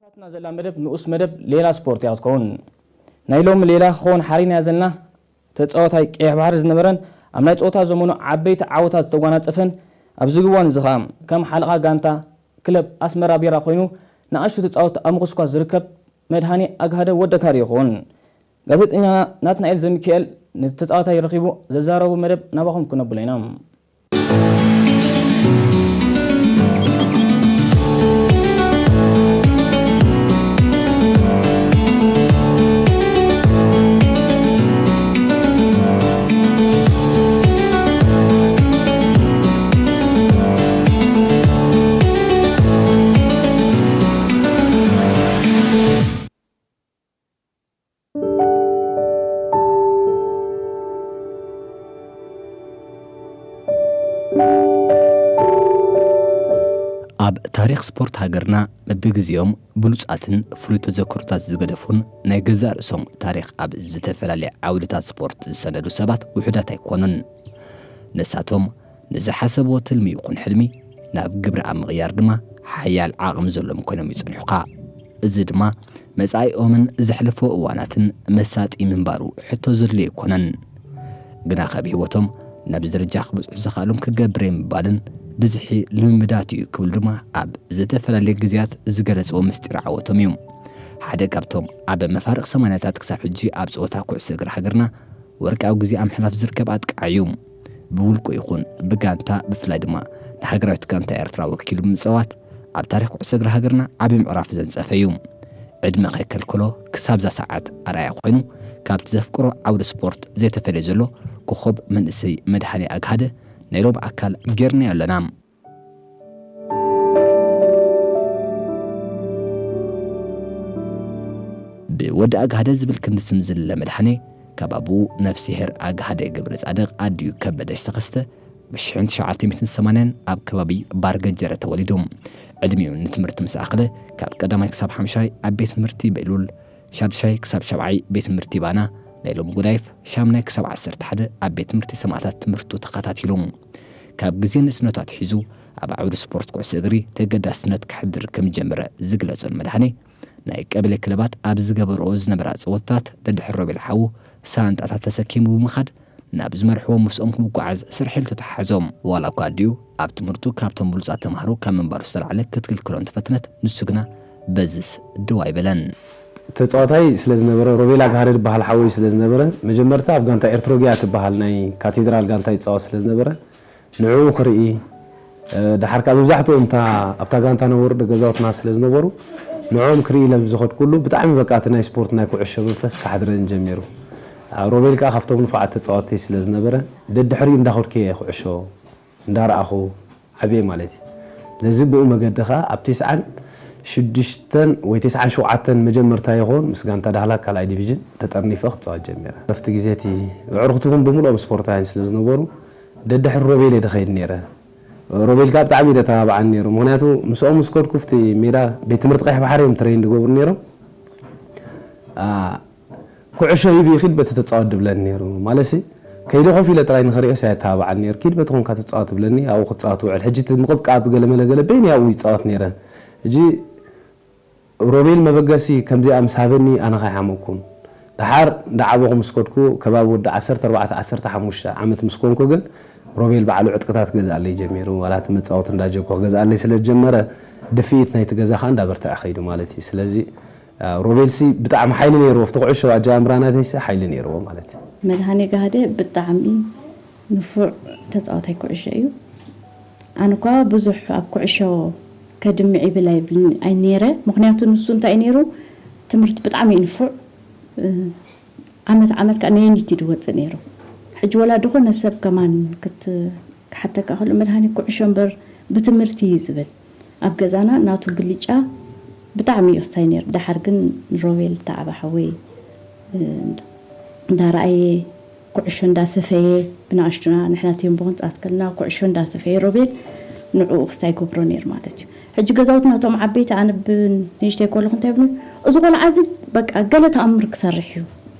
ናትና ዘላ መደብ ንኡስ መደብ ሌላ ስፖርት እያ ክትከውን። ናይ ሎሚ ሌላ ክኸውን ሓሪና ዘለና ተጻዋታይ ቀይሕ ባሕሪ ዝነበረን ኣብ ናይ ጸወታ ዘመኑ ዓበይቲ ዓወታት ዝተጓናጸፈን ኣብዚ ግዋን እዚ ኸኣ ከም ሓለቓ ጋንታ ክለብ ኣስመራ ቢራ ኮይኑ ንኣሽቱ ተጻወትቲ ኣብ ምኹስኳስ ዝርከብ መድሃኔ ኣግሃደ ወደካሪ ይኸውን። ጋዜጠኛና ናትናኤል ዘሚካኤል ነቲ ተጻዋታይ ረኺቡ ዘዛረቡ መደብ ናባኹም ክነብሎ ኢና። ኣብ ታሪኽ ስፖርት ሃገርና በብግዜኦም ብሉጻትን ፍሉይ ተዘክሮታት ዝገደፉን ናይ ገዛእ ርእሶም ታሪኽ ኣብ ዝተፈላለየ ዓውድታት ስፖርት ዝሰነዱ ሰባት ውሑዳት ኣይኮኑን። ንሳቶም ንዝሓሰብዎ ትልሚ ይኹን ሕልሚ ናብ ግብሪ ኣብ ምቕያር ድማ ሓያል ዓቕሚ ዘለዎም ኮይኖም ይጸንሑኻ። እዚ ድማ መጻኢኦምን ዘሕልፍዎ እዋናትን መሳጢ ምንባሩ ሕቶ ዘድልዮ ኣይኮነን። ግናኸ ብህይወቶም ናብዚ ደረጃ ክበጽሑ ዘኽኣሎም ክገብር እየ ምባልን ብዝሒ ልምምዳት እዩ ክብሉ ድማ ኣብ ዝተፈላለየ ግዜያት ዝገለጽዎ ምስጢር ዓወቶም እዩ። ሓደ ካብቶም ኣብ መፋርቕ ሰማንያታት ክሳብ ሕጂ ኣብ ጸወታ ኩዕሶ እግሪ ሃገርና ወርቃዊ ግዜ ኣብ ምሕላፍ ዝርከብ ኣጥቃዒ እዩ። ብውልቁ ይኹን ብጋንታ ብፍላይ ድማ ንሃገራዊት ጋንታ ኤርትራ ወኪሉ ብምጽዋት ኣብ ታሪኽ ኩዕሶ እግሪ ሃገርና ዓቢ ምዕራፍ ዘንጸፈ እዩ። ዕድመ ከይከልከሎ ክሳብዛ ሰዓት ኣርኣያ ኮይኑ ካብቲ ዘፍቅሮ ዓውዲ ስፖርት ዘይተፈለየ ዘሎ ኮኾብ መንእሰይ መድሃኔ ኣግሃደ ናይ ሎሚ ኣካል ጌርናዮ ኣለና። ብወዲ ኣግሃደ ዝብል ክንዲ ስም ዝልለ መድሓኔ ካብ ኣቡኡ ነፍስሄር ኣግሃደ ገብረጻድቕ ኣዲኡ ከበደች ተኸስተ ብሽሕንትሽዓተ ሚእትን ሰማንያን ኣብ ከባቢ ባርገጀረ ተወሊዱ። ዕድሚኡ ንትምህርቲ ምስ ኣኽለ ካብ ቀዳማይ ክሳብ ሓምሻይ ኣብ ቤት ትምህርቲ ቤሉል፣ ሻድሻይ ክሳብ ሻብዓይ ቤት ትምህርቲ ባና፣ ናይ ሎሚ ጉዳይፍ ሻምናይ ክሳብ ዓሰርተ ሓደ ኣብ ቤት ትምህርቲ ሰማእታት ትምህርቱ ተኸታቲሉ። ካብ ግዜ ንእስነቱ ኣትሒዙ ኣብ ዓውዲ ስፖርት ኩዕሶ እግሪ ተገዳስነት ከሕድር ከም ዝጀመረ ዝግለጸሉ መድሓኔ፣ ናይ ቀበሌ ክለባት ኣብ ዝገበርኦ ዝነበራ ጸወታታት ደድሕሪ ሮቤል ሓዉ ሳንጣታት ተሰኪሙ ብምኻድ ናብ ዝመርሕዎ ምስኦም ክጓዓዝ ስራሕ ኢሉ ተተሓሓዞ። ዋላ እኳ ኣዲኡ ኣብ ትምህርቱ ካብቶም ብሉጻት ተማሃሮ ካብ ምንባሩ ዝተላዕለ ክትክልክሎ እንተፈተነት፣ ንሱ ግና በዝስ ደው ኣይበለን። ተጻዋታይ ስለ ዝነበረ፣ ሮቤል ኣግሃደ ዝበሃል ሓወይ ስለ ዝነበረ፣ መጀመርታ ኣብ ጋንታ ኤርትሮጊያ ትበሃል ናይ ካቴድራል ጋንታ ይጻወት ስለ ዝነበረ፣ ንዕኡ ክርኢ፣ እ፣ ደሓር ከኣ መብዛሕትኦም እታ ኣብታ ጋንታ ነበሩ፣ ደገዛውትና ስለ ዝነበሩ፣ ንዕኦም ክርኢ ኢለ ዝኸድኩሉ፣ ብጣዕሚ በቃ እቲ ናይ ስፖርት ናይ ኩዕሾ መንፈስ ክሓድረኒ ጀሚሩ። እ፣ ሮቤል ከኣ ካብቶም ንፉዓት ተጻወትቲ ስለ ዝነበረ፣ ደድሕሪኡ እንዳኸድኩ እየ ኩዕሾ እንዳረኣኹ ዓብየ ማለት እዩ። ስለዚ ብኡ መገዲ ከኣ ኣብ ተስዓን ሽዱሽተን ወይ ተስዓን ሸውዓተን መጀመርታ ይኸውን ምስ ጋንታ ዳህላክ ካልኣይ ዲቪዥን ተጠርኒፈ ክጻወት ጀሚረ። ረፍቲ ግዜ እቲ ኣዕሩኽቲ እውን ብምልኦም ስፖርታውያን ስለ ዝነበሩ፣ ደድሕሪ ሮቤል እየ ዝኸይድ ነይረ። ሮቤል ከኣ ብጣዕሚ እዩ ዘተባብዓኒ ነይሩ። ምኽንያቱ ምስኦም ምስ ከድኩ ኣብቲ ሜዳ ቤት ትምህርቲ ቀይሕ ባሕሪ እዮም ትሬን ዝገብሩ ነይሮም። ኣ፣ ኩዕሾ ሂቢ ኪድ በቲ ተጻወት ድብለኒ ነይሩ። ማለትሲ ከይደ ኮፍ ኢለ ጥራይ ንኽሪኦስ ኣየተባብዓኒ ነይሩ። ኪድ በቲ ኮንካ ተጻወት ትብለኒ፣ ኣብኡ ክትጻወት ውዕል። ሕጂ እቲ ምቕብቃብ ገለመለ ገለ በይነይ ኣብኡ ይጻወት ነይረ። ሕጂ ሮቤል መበገሲ ከምዚኣ ምስ ሃበኒ ኣነ ከይሓመቕኩን። ደሓር እንዳዓበኹ ምስ ከድኩ ከባቢ ወዲ ዓሰርተ ኣርባዕተ ዓሰርተ ሓሙሽተ ዓመት ምስ ኮንኩ ግን ሮቤል ባዕሉ ዕጥቅታት ክገዝኣለይ ጀሚሩ። ዋላ እቲ መጻወቲ እንዳ ጀኮ ክገዝኣለይ ስለ ዝጀመረ ድፍኢት ናይቲ ገዛ ከኣ እንዳበርትዐ ከይዱ ማለት እዩ። ስለዚ ሮቤልሲ ብጣዕሚ ሓይሊ ነይርዎ፣ ኣብቲ ኩዕሾ ኣጀማምራ ናተይሲ ሓይሊ ነይርዎ ማለት እዩ። መድሃኔ ጋህደ ብጣዕሚ ንፉዕ ተጻዋታይ ኩዕሾ እዩ። ኣነ እኳ ብዙሕ ኣብ ኩዕሾ ከድምዕ ይብል ኣይብልን ኣይ ነይረ፣ ምኽንያቱ ንሱ እንታይ እዩ ነይሩ፣ ትምህርቲ ብጣዕሚ እዩ ንፉዕ። ዓመት ዓመት ከኣ ነየኒት እዩ ዝወጽእ ነይሩ። ሕጂ ወላ ዝኾነ ሰብ ከማን ክት ክሓተካ ከሎ መድሃኔ ኩዕሾ እምበር ብትምህርቲ እዩ ዝብል። ኣብ ገዛና ናቱ ብልጫ ብጣዕሚ እዩ ክስታይ ነይሩ። ደሓር ግን ንሮቤል እታ ዓቢ ሓወይ እንዳረኣየ ኩዕሾ እንዳሰፈየ ብንኣሽቱና ንሕና ቴምቦ ክንጻወት ከለና ኩዕሾ እንዳሰፈየ ሮቤል ንዕኡ ክስታይ ይገብሮ ነይሩ ማለት እዩ። ሕጂ ገዛውትና እቶም ዓበይቲ ኣነ ብንእሽተይ ከለኹ እንታይ ይብሉ፣ እዚ ቆልዓ እዚ በቃ ገለ ተኣምር ክሰርሕ እዩ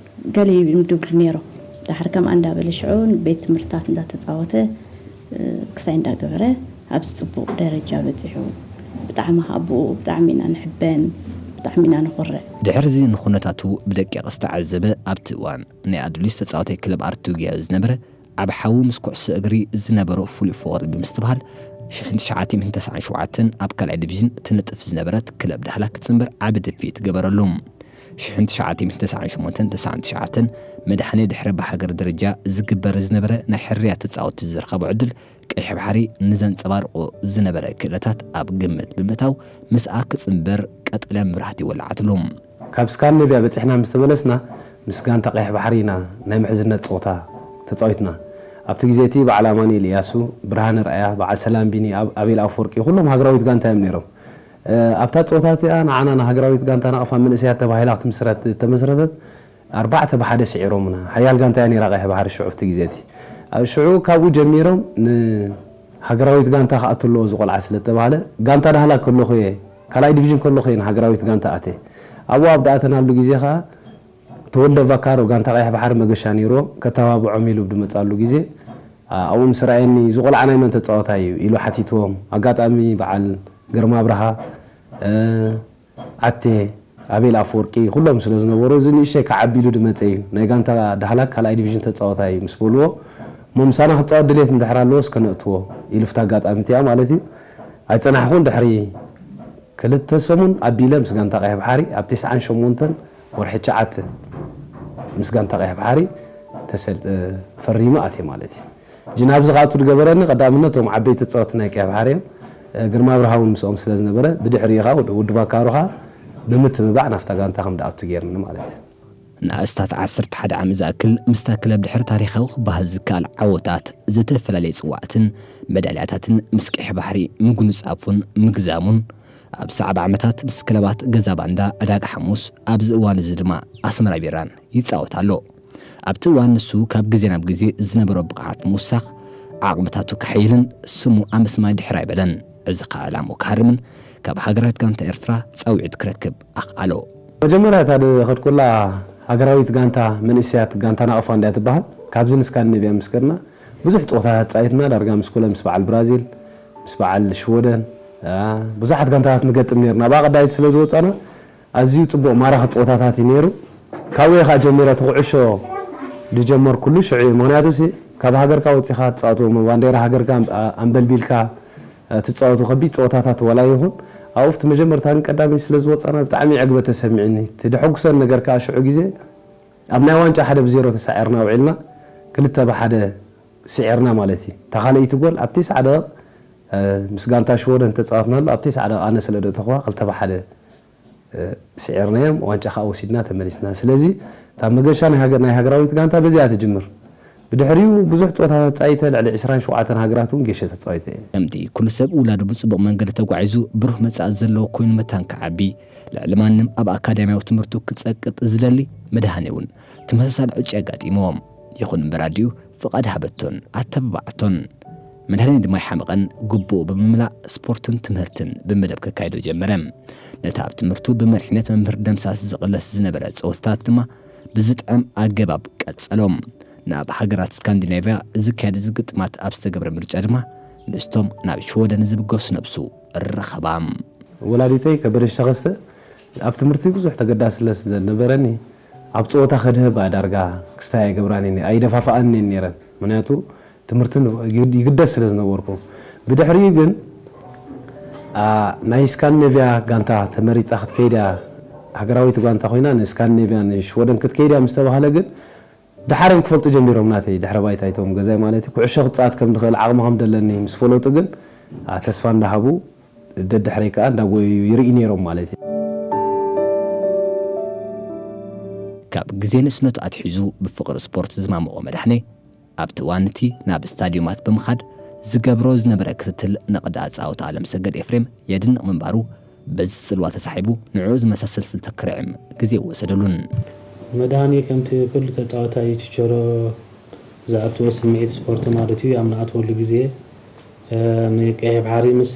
ገለ ይብሉ ነይሮም። ደሓር ከምኣ እንዳበለ ሽዑ ቤት ትምህርትታት እንዳተፃወተ ክሳይ እንዳገበረ ኣብዚ ፅቡቕ ደረጃ በፂሑ። ብጣዕሚ ከዓ ብኡ ብጣዕሚ ኢና ንሕበን። ብጣዕሚ ኢና ንኾርዕ። ድሕርዚ ንኹነታቱ ብደቂቕ ዝተዓዘበ ኣብቲ እዋን ናይ ኣዱሊስ ተጻዋታይ ክለብ ኣርቱጊያ ዝነበረ ኣብ ሓዊ ምስ ኩዕሶ እግሪ ዝነበሮ ፍሉይ ፍቕሪ ብምስትብሃል ሽሕን ትሽዓተ ሚእትን ተስዓን ሸውዓተን ኣብ ካልኣይ ዲቪዥን ትነጥፍ ዝነበረት ክለብ ዳህላክ ክትጽንበር ዓቢ ድፍኢት ገበረሉ። ሽሕን ትሽዓተ ሚእትን ተስዓን ሸሞንተን ተስዓን ትሽዓተን መድሓኔ ድሕሪ ብሃገር ደረጃ ዝግበር ዝነበረ ናይ ሕርያ ተጻወትቲ ዝረኸቦ ዕድል ቀይሕ ባሕሪ ንዘንጸባርቆ ዝነበረ ክእለታት ኣብ ግምት ብምእታው ምስኣ ክጽንበር ቀጠልያ መብራህቲ ወለዓትሉ። ካብ ስካንዲኔቭያ በጺሕና ምስ ተመለስና ምስ ጋንታ ቀይሕ ባሕሪ ኢና ናይ ምሕዝነት ጸወታ ተጻዊትና። ኣብቲ ግዜ እቲ በዓል ኣማኑኤል ኢያሱ፣ ብርሃነ ርኣያ፣ በዓል ሰላም ቢኒ፣ ኣቤል ኣፈወርቂ ኩሎም ሃገራዊት ጋንታ እዮም ነይሮም። ኣብታ ጸወታ እቲኣ ንዓና ንሃገራዊት ጋንታ ናቕፋ መንእሰያት ተባሂላ ክትምስረት እተመስረተት ኣርባዕተ ብሓደ ስዒሮምና ሓያል ጋንታ እያ ነይራ ቀይሕ ባሕሪ ሽዑ ኣብቲ ግዜ እቲ። ኣብ ሽዑ ካብኡ ጀሚሮም ንሃገራዊት ጋንታ ክኣቱ ኣለዎ እዚ ቆልዓ ስለ እተባህለ ጋንታ ዳህላክ ከለኹ እየ ካልኣይ ዲቪዥን ከለኹ እየ ንሃገራዊት ጋንታ ኣትየ። ኣብኡ ኣብ ድኣተናሉ ግዜ ኸኣ ተወልደ ቫካሮ ጋንታ ቀይሕ ባሕሪ መገሻ ነይርዎ ከተባብዖም ኢሉ ብድመጻሉ ግዜ ኣብኡ ምስ ረኣየኒ እዚ ቆልዓ ናይ መን ተጻዋታይ እዩ ኢሉ ሓቲትዎም። ኣጋጣሚ በዓል ግርማ ኣብርሃ ዓቴ፣ ኣቤል ኣፈወርቂ ኩሎም ስለ ዝነበሩ እዚ ንእሽተይ ክዓቢ ኢሉ ድመጸ እዩ። ናይ ጋንታ ዳህላክ ካልኣይ ዲቪዥን ተጻዋታይ እዩ ምስ በልዎ እሞ ምሳና ክጻወት ድሌት እንድሕር ኣለዎ እስከ ነእትዎ ኢሉ ፍታ ኣጋጣሚ እቲኣ ማለት እዩ። ኣይጸናሕኩን ድሕሪ ክልተ ሰሙን ኣቢለ ምስ ጋንታ ቀይሕ ባሕሪ ኣብ ተስዓን ሸሞንተን ወርሒ ትሽዓተ ምስ ጋንታ ቀይሕ ባሕሪ ተሰል ፈሪመ ኣትየ ማለት እዩ። ሕጂ ናብዚ ክኣቱ ዝገበረኒ ቀዳምነት እቶም ዓበይቲ ተጻወትቲ ናይ ቀይሕ ባሕሪ እዮም። ግርማ ኣብርሃ እውን ምስኦም ስለ ዝነበረ ብድሕሪኡ ከዓ ወዲ ቫካሮ ከዓ ብምትብባዕ ናብታ ጋንታ ከም ዝኣቱ ገይርኒ ማለት እዩ። ንኣስታት ዓሰርተ ሓደ ዓመት ዝኣክል ምስታ ክለብ ድሕሪ ታሪኻዊ ክበሃል ዝከኣል ዓወታት ዝተፈላለየ ጽዋዕትን መዳልያታትን ምስ ቀይሕ ባሕሪ ምግንጻፉን ምግዛሙን ኣብ ሰዓብ ዓመታት ምስ ክለባት ገዛ ባንዳ ዕዳጋ ሓሙስ ኣብዚ እዋን እዚ ድማ ኣስመራ ቢራን ይጻወት ኣሎ። ኣብቲ እዋን ንሱ ካብ ግዜ ናብ ግዜ ዝነበሮ ብቕዓት ምውሳኽ ዓቕምታቱ ከሐይልን ስሙ ኣብ ምስማይ ድሕር ኣይበለን። እዚ ከኣ ዕላምኡ ክሃርምን ካብ ሃገራዊት ጋንታ ኤርትራ ጻውዒት ክረክብ ኣኽኣሎ። መጀመርያ እታ ዝኸድኩላ ሃገራዊት ጋንታ መንእሰያት ጋንታ ናቕፋ እንድያ ትበሃል። ካብዚ ንስካንዲኔቭያ ምስ ከድና ብዙሕ ፀወታታት ፃይትና ዳርጋ ምስ ኩለ ምስ በዓል ብራዚል ምስ በዓል ሽወደን ብዙሓት ጋንታታት ንገጥም ነርና። ብኣ ቀዳይት ስለ ዝወፃና ኣዝዩ ጽቡቕ ማራኺ ጸወታታት እዩ ነይሩ። ካብኡ እየ ከዓ ጀሚረ እቲ ኩዕሾ ዝጀመርኩሉ ሽዑ እዩ። ምኽንያቱ ሲ ካብ ሃገርካ ወጺኻ ትጻወትዎ እሞ ባንዴራ ሃገርካ ኣንበልቢልካ ትጻወቱ ከቢድ ጸወታታት ዋላ ይኹን ኣብኡ እቲ መጀመርታ ግን ቀዳመይቲ ስለ ዝወጻና ብጣዕሚ ዕግበት ተሰሚዕኒ። እቲ ደሐጉሰኒ ነገር ከዓ ሽዑ ግዜ ኣብ ናይ ዋንጫ ሓደ ብዜሮ ተሳዒርና ውዒልና ክልተ ብሓደ ስዒርና ማለት እዩ። እታ ካልኣይቲ ጎል ኣብ ተስዓ ደቂቕ ምስ ጋንታ ሽወደን ተጻወትናሉ ኣብ ተስዓ ደቂቕ ኣነ ስለ ደእተኹዋ ክልተ ብሓደ ስዒርናዮም ዋንጫ ከዓ ወሲድና ተመሊስና። ስለዚ እታ መገሻ ናይ ሃገር ናይ ሃገራዊት ጋንታ በዚኣ ትጅምር። ብድሕሪኡ ብዙሕ ፀወታታት ፃይተ ልዕሊ ዕስራን ሸውዓተን ሃገራት እውን ጌሸ ተፃዊተ እየ። ከምቲ ኩሉ ሰብ ውላዱ ብፅቡቕ መንገዲ ተጓዒዙ ብሩህ መፃኢ ዘለዎ ኮይኑ መታን ክዓቢ ልዕሊ ማንም ኣብ ኣካዳሚያዊ ትምህርቱ ክፀቅጥ ዝደሊ መድሃኔ እውን ተመሳሳሊ ዕጭ ኣጋጢምዎ። ይኹን እምበር ኣዲኡ ፍቓድ ሃበቶን ኣተባባዓቶን። መድሃኔ ድማ ኣይሓመቐን፣ ግቡኡ ብምምላእ ስፖርትን ትምህርትን ብመደብ ከካይዶ ጀመረ። ነቲ ኣብ ትምህርቱ ብመሪሕነት መምህር ደምሳስ ዝቕለስ ዝነበረ ጸወታታት ድማ ብዝጥዕም ኣገባብ ቀጸሎ። ናብ ሃገራት ስካንዲናቭያ ዝካየድ እዚ ግጥማት ኣብ ዝተገብረ ምርጫ ድማ ምስቶም ናብ ሽወደን ዝብገሱ ነብሱ ረኸባ። ወላዲተይ ከበደች ተኸስተ ኣብ ትምህርቲ ብዙሕ ተገዳስነት ስለዝነበረኒ ኣብ ፀወታ ከድህብ እያ ዳርጋ ክስታይ ኣይገብራን እየን ኣይደፋፍኣንን እየን ነይረን። ምክንያቱ ትምህርቲ ይግደስ ስለ ዝነበርኩ። ብድሕሪኡ ግን ናይ ስካንዲኔቭያ ጋንታ ተመሪፃ ክትከይድ እያ፣ ሃገራዊት ጋንታ ኮይና ንስካንዲኔቭያ ንሽወደን ክትከይድ እያ ምስ ተባህለ ግን ደሓር እዮም ክፈልጡ ጀሚሮም ናተይ ድሕረ ባይታ እቶም ገዛይ ማለት እዩ። ኩዕሾ ክፃወት ከም ዝኽእል ዓቕሚ ከም ዘለኒ ምስ ፈለጡ ግን ተስፋ እንዳሃቡ ደድሕረይ ከዓ እንዳጎየዩ ይርኢ ነይሮም ማለት እዩ። ካብ ግዜ ንእስነቱ ኣትሒዙ ብፍቕሪ ስፖርት ዝማመቖ መድሓኔ ኣብቲ እዋን እቲ ናብ ስታድዮማት ብምኻድ ዝገብሮ ዝነበረ ክትትል ነቕዲ ኣጻወታ ኣለምሰገድ ኤፍሬም የድንቕ ምንባሩ በዚ ጽልዋ ተሳሒቡ ንዕኡ ዝመሳሰል ስልቲ ክርዕም ግዜ ኣይወሰደሉን። መድሃኔ ከምቲ ኩሉ ተጻዋታይ ችቸሮ ዝኣትዎ ስምዒት ስፖርት ማለት እዩ ኣብ ንኣትወሉ ግዜ ንቀይሕ ባሕሪ ምስ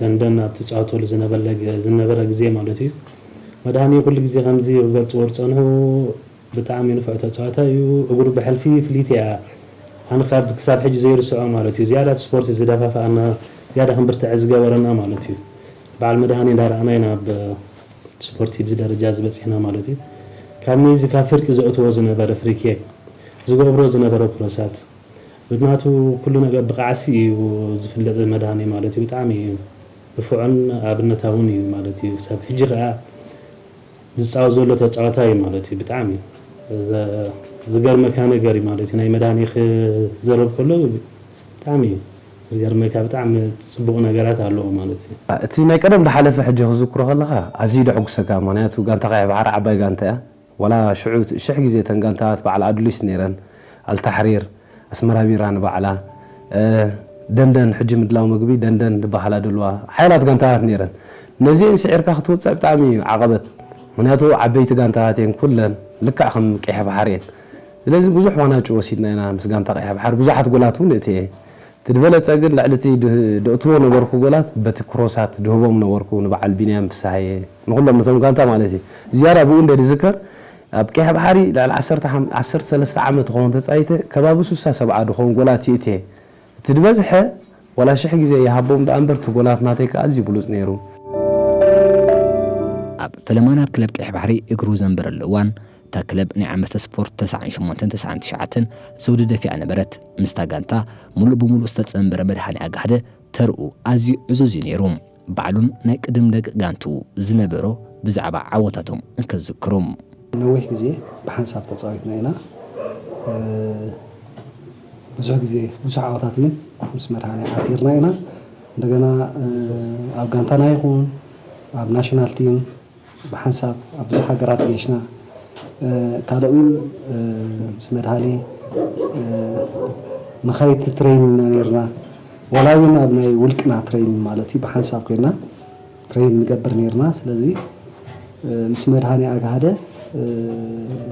ደንደን ኣብ ትጻወተሉ ዝነበረ ግዜ ማለት እዩ። መድሃኔ ኩሉ ግዜ ከምዚ ክገልጽዎ ዝጸንሑ ብጣዕሚ ንፉዕ ተጻዋታይ እዩ። እግሩ ብሕልፊ ፍልይቲ እያ። ኣነ ካብ ክሳብ ሕጂ ዘይርስዖ ማለት እዩ። ዝያዳ እቲ ስፖርት ዝደፋፍኣና ዝያዳ ክንብርትዕ ዝገበረና ማለት እዩ። በዓል መድሃኔ እንዳረኣና ኢና ኣብ ስፖርት ኣብዚ ደረጃ ዝበፅሕና ማለት እዩ። ካብ መይዚ ካብ ፍርቂ ዘእትዎ ዝነበረ ፍሪኬክ፣ ዝገብሮ ዝነበረ ክሮሳት፣ ብናቱ ኩሉ ነገር ብቃዕሲ እዩ ዝፍለጥ መድሃኔ ማለት እዩ። ብጣዕሚ እዩ ንፉዕን ኣብነታውን እዩ ማለት እዩ። ክሳብ ሕጂ ከዓ ዝፃወት ዘሎ ተፃዋታይ እዩ ማለት እዩ። ብጣዕሚ ዘ- ዝገርመካ ነገር እዩ ማለት እዩ። ናይ መድሃኔ ክዘረብ ከሎ ብጣዕሚ እዩ ዝገርመካ። ብጣዕሚ ፅቡቕ ነገራት ኣለዎ ማለት እዩ። እቲ ናይ ቀደም ዝሓለፈ ሕጂ ክዝክሮ ከለኻ ኣዝዩ ደሕጉሰካ። ምኽንያቱ ጋንታ ቀይሕ ባሕሪ ዓባይ ጋንታ እያ። ዋላ ሽዑ ሽሕ ግዜ እተን ጋንታት በዓል ኣዱሊስ ነይረን፣ ኣልታሕሪር፣ ኣስመራ ቢራ ንባዕላ፣ ደንደን፣ ሕጂ ምድላው ምግቢ ደንደን ዝበሃላ ደልዋ ሓያላት ጋንታታት ነይረን። ነዚአን ስዒርካ ክትወፅእ ብጣዕሚ እዩ ዓቐበት። ምኽንያቱ ዓበይቲ ጋንታታት እየን ኩለን፣ ልክዕ ከም ቀይሕ ባሕሪ እየን። ስለዚ ብዙሕ ዋናጭ ወሲድና ኢና ምስ ጋንታ ቀይሕ ባሕሪ፣ ብዙሓት ጎላት እውን እትየ። እቲ ዝበለፀ ግን ልዕሊ እቲ ድእትዎ ነበርኩ ጎላት በቲ ክሮሳት ድህቦም ነበርኩ ንበዓል ቢንያም ፍስሃየ፣ ንኩሎም ነቶም ጋንታ ማለት እዩ። ዝያዳ ብኡ እንደ ዝዝከር ኣብ ቀይሕ ባሕሪ ልዕሊ ዓሰርተ ዓመት ክኸውን ተፃይተ ከባቢ ሱሳ ሰብዓ ድኸውን ጎላት ይእትየ። እቲ ዝበዝሐ ዋላ ሽሕ ግዜ ይሃቦም ደኣ እምበር እቲ ጎላት ናተይ ከዓ ኣዝዩ ብሉፅ ነይሩ። ኣብ ፈለማ ናብ ክለብ ቀይሕ ባሕሪ እግሩ ዘንበረሉ እዋን እታ ክለብ ናይ ዓመተ ስፖርት ተስዓን ሸሞንተን ተስዓን ትሽዓተን ዘውዲ ደፊኣ ነበረት። ምስታ ጋንታ ሙሉእ ብሙሉእ ዝተጸንበረ መድሃኔ ኣጋህደ ተርኡ ኣዝዩ ዕዙዝ እዩ ነይሩ። ባዕሉን ናይ ቅድም ደቂ ጋንትኡ ዝነበሮ ብዛዕባ ዓወታቶም እንከዝክሩ። ነዊሕ ግዜ ብሓንሳብ ተጻዊትና ኢና። ብዙሕ ግዜ ብዙሕ ዓወታት ግን ምስ መድሃኔ ዓቲርና ኢና። እንደገና ኣብ ጋንታና ይኹን ኣብ ናሽናል ቲም ብሓንሳብ ኣብ ብዙሕ ሃገራት ጌሽና። ካልእ እውን ምስ መድሃኔ መኻይድቲ ትሬን ኢና ነርና። ዋላ እውን ኣብ ናይ ውልቅና ትሬን ማለት እዩ ብሓንሳብ ኮይና ትሬን ንገብር ነርና። ስለዚ ምስ መድሃኔ ኣግሃደ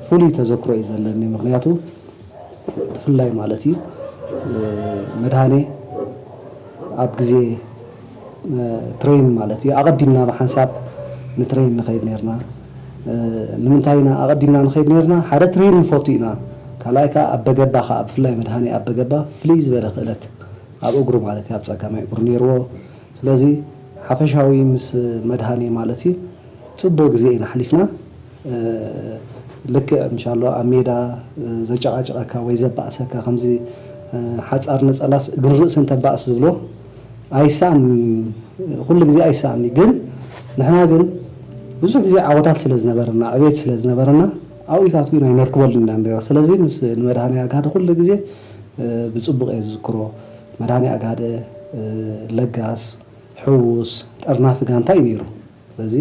ፍሉይ ተዘክሮ እዩ ዘለኒ። ምክንያቱ ብፍላይ ማለት እዩ መድሃኔ ኣብ ግዜ ትሬን ማለት እዩ ኣቐዲምና ብሓንሳብ ንትሬን ንኸይድ ነርና። ንምንታይ ኢና ኣቐዲምና ንኸይድ ነርና? ሓደ ትሬን ንፈቱ ኢና፣ ካልኣይ ከዓ ኣብ በገባ ከዓ ብፍላይ መድሃኔ ኣብ በገባ ፍልይ ዝበለ ክእለት ኣብ እግሩ ማለት እዩ ኣብ ፀጋማይ እግሩ ነርዎ። ስለዚ ሓፈሻዊ ምስ መድሃኔ ማለት እዩ ፅቡቕ ግዜ ኢና ኣሕሊፍና። ልክዕ ምሻሎ ኣብ ሜዳ ዘጨቓጭቐካ ወይ ዘባእሰካ ከምዚ ሓፃር ነፀላስ እግሪ ርእሲ እንተባእስ ዝብሎ ኣይሳን ኩሉ ግዜ ኣይሳን ግን ንሕና ግን ብዙሕ ግዜ ዓወታት ስለ ዝነበረና ዕቤት ስለ ዝነበረና ኣብኢታት ግን ኣይነርክበሉ ኢና ነራ። ስለዚ ምስ ንመድሃኒ ኣግሃደ ኩሉ ግዜ ብፅቡቕ እየ ዝዝክሮ። መድሃኒ ኣግሃደ ለጋስ ሕዉስ ጠርናፊ ጋንታ እዩ ነይሩ። ስለዚ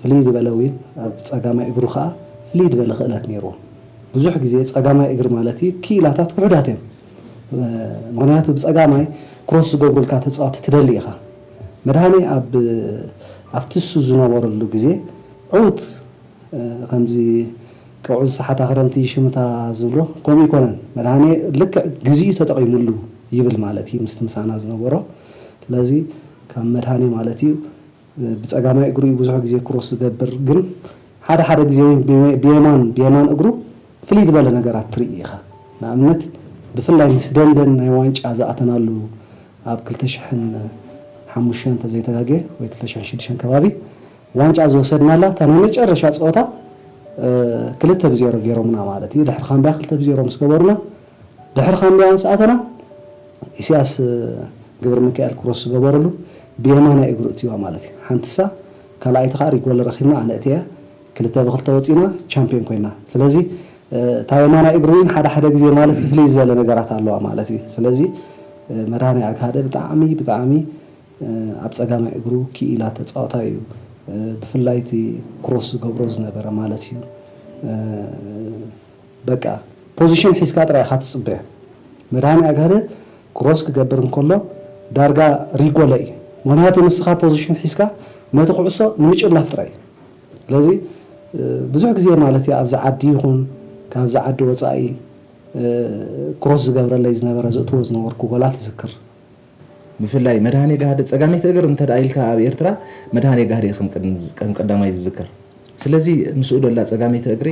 ፍልይ ዝበለ ዊን ኣብ ፀጋማይ እግሩ ከዓ ፍልይ ዝበለ ክእለት ነይርዎ። ብዙሕ ግዜ ፀጋማይ እግሪ ማለት እዩ ክኢላታት ውሑዳት እዮም። ምክንያቱ ብፀጋማይ ክሮስ ዝገብሩልካ ተፃወቲ ትደሊ ኢኻ። መድሃኒ ኣብ ኣብቲ እሱ ዝነበረሉ ግዜ ዕውት ከምዚ ቅዑ ዝሰሓታ ክረምቲ ሽምታ ዝብሎ ከምኡ ይኮነን። መድሃኔ ልክዕ ግዚኡ ተጠቒሙሉ ይብል ማለት እዩ ምስቲ ምሳና ዝነበሮ። ስለዚ ካብ መድሃኔ ማለት እዩ ብፀጋማይ እግሩ እዩ ብዙሕ ግዜ ክሮስ ዝገብር፣ ግን ሓደ ሓደ ግዜ እውን ብየማን ብየማን እግሩ ፍልይ ዝበለ ነገራት ትርኢ ኢኻ። ንኣብነት ብፍላይ ምስ ደንደን ናይ ዋንጫ ዝኣተናሉ ኣብ ክልተ ሽሕን ሓሙሽተን ተዘይተጋግየ ወይ ክልተ ሽሕን ሽዱሽተን ከባቢ ዋንጫ ዝወሰድናላ እታ ናይ መጨረሻ ፀወታ ክልተ ብዜሮ ገይሮምና ማለት እዩ። ድሕሪ ካምቢያ ክልተ ብዜሮ ምስ ገበሩና ድሕሪ ካምቢያ ምስ ኣተና ኢሳያስ ገብረሚካኤል ክሮስ ዝገበረሉ ብየማናይ እግሩ እትዋ ማለት እዩ። ሓንቲሳ ካልኣይቲ ከዓ ሪጎል ረኪብና ኣነ እትያ ክልተ ብክልተ ወፂና ቻምፒዮን ኮይና። ስለዚ እታ የማናይ እግሩ እውን ሓደ ሓደ ግዜ ማለት እዩ ፍልይ ዝበለ ነገራት ኣለዋ ማለት እዩ። ስለዚ መድሃኒ ኣግሃደ ብጣዕሚ ብጣዕሚ ኣብ ፀጋማይ እግሩ ክኢላ ተፃዋታይ እዩ። ብፍላይ እቲ ክሮስ ዝገብሮ ዝነበረ ማለት እዩ። በቃ ፖዚሽን ሒዝካ ጥራይ ኢኻ ትፅበዮ። መድሃኒ ኣግሃደ ክሮስ ክገብር እንከሎ ዳርጋ ሪጎለ እዩ። ምክንያቱ ንስኻ ፖዚሽን ሒዝካ ነቲ ኩዕሶ ንምጭላፍ ጥራይ እዩ። ስለዚ ብዙሕ ግዜ ማለት እዩ ኣብዚ ዓዲ ይኹን ካብዚ ዓዲ ወፃኢ ክሮስ ዝገብረለይ ዝነበረ ዘእትዎ ዝነበርኩ ጎላት ይዝክር። ብፍላይ መድሃኔ ጋህደ ፀጋመይቲ እግር እንተ ደኣ ኢልካ ኣብ ኤርትራ መድሃኔ ጋህደ እዩ ከም ቀዳማይ ዝዝከር። ስለዚ ምስኡ ደላ ፀጋመይቲ እግሪ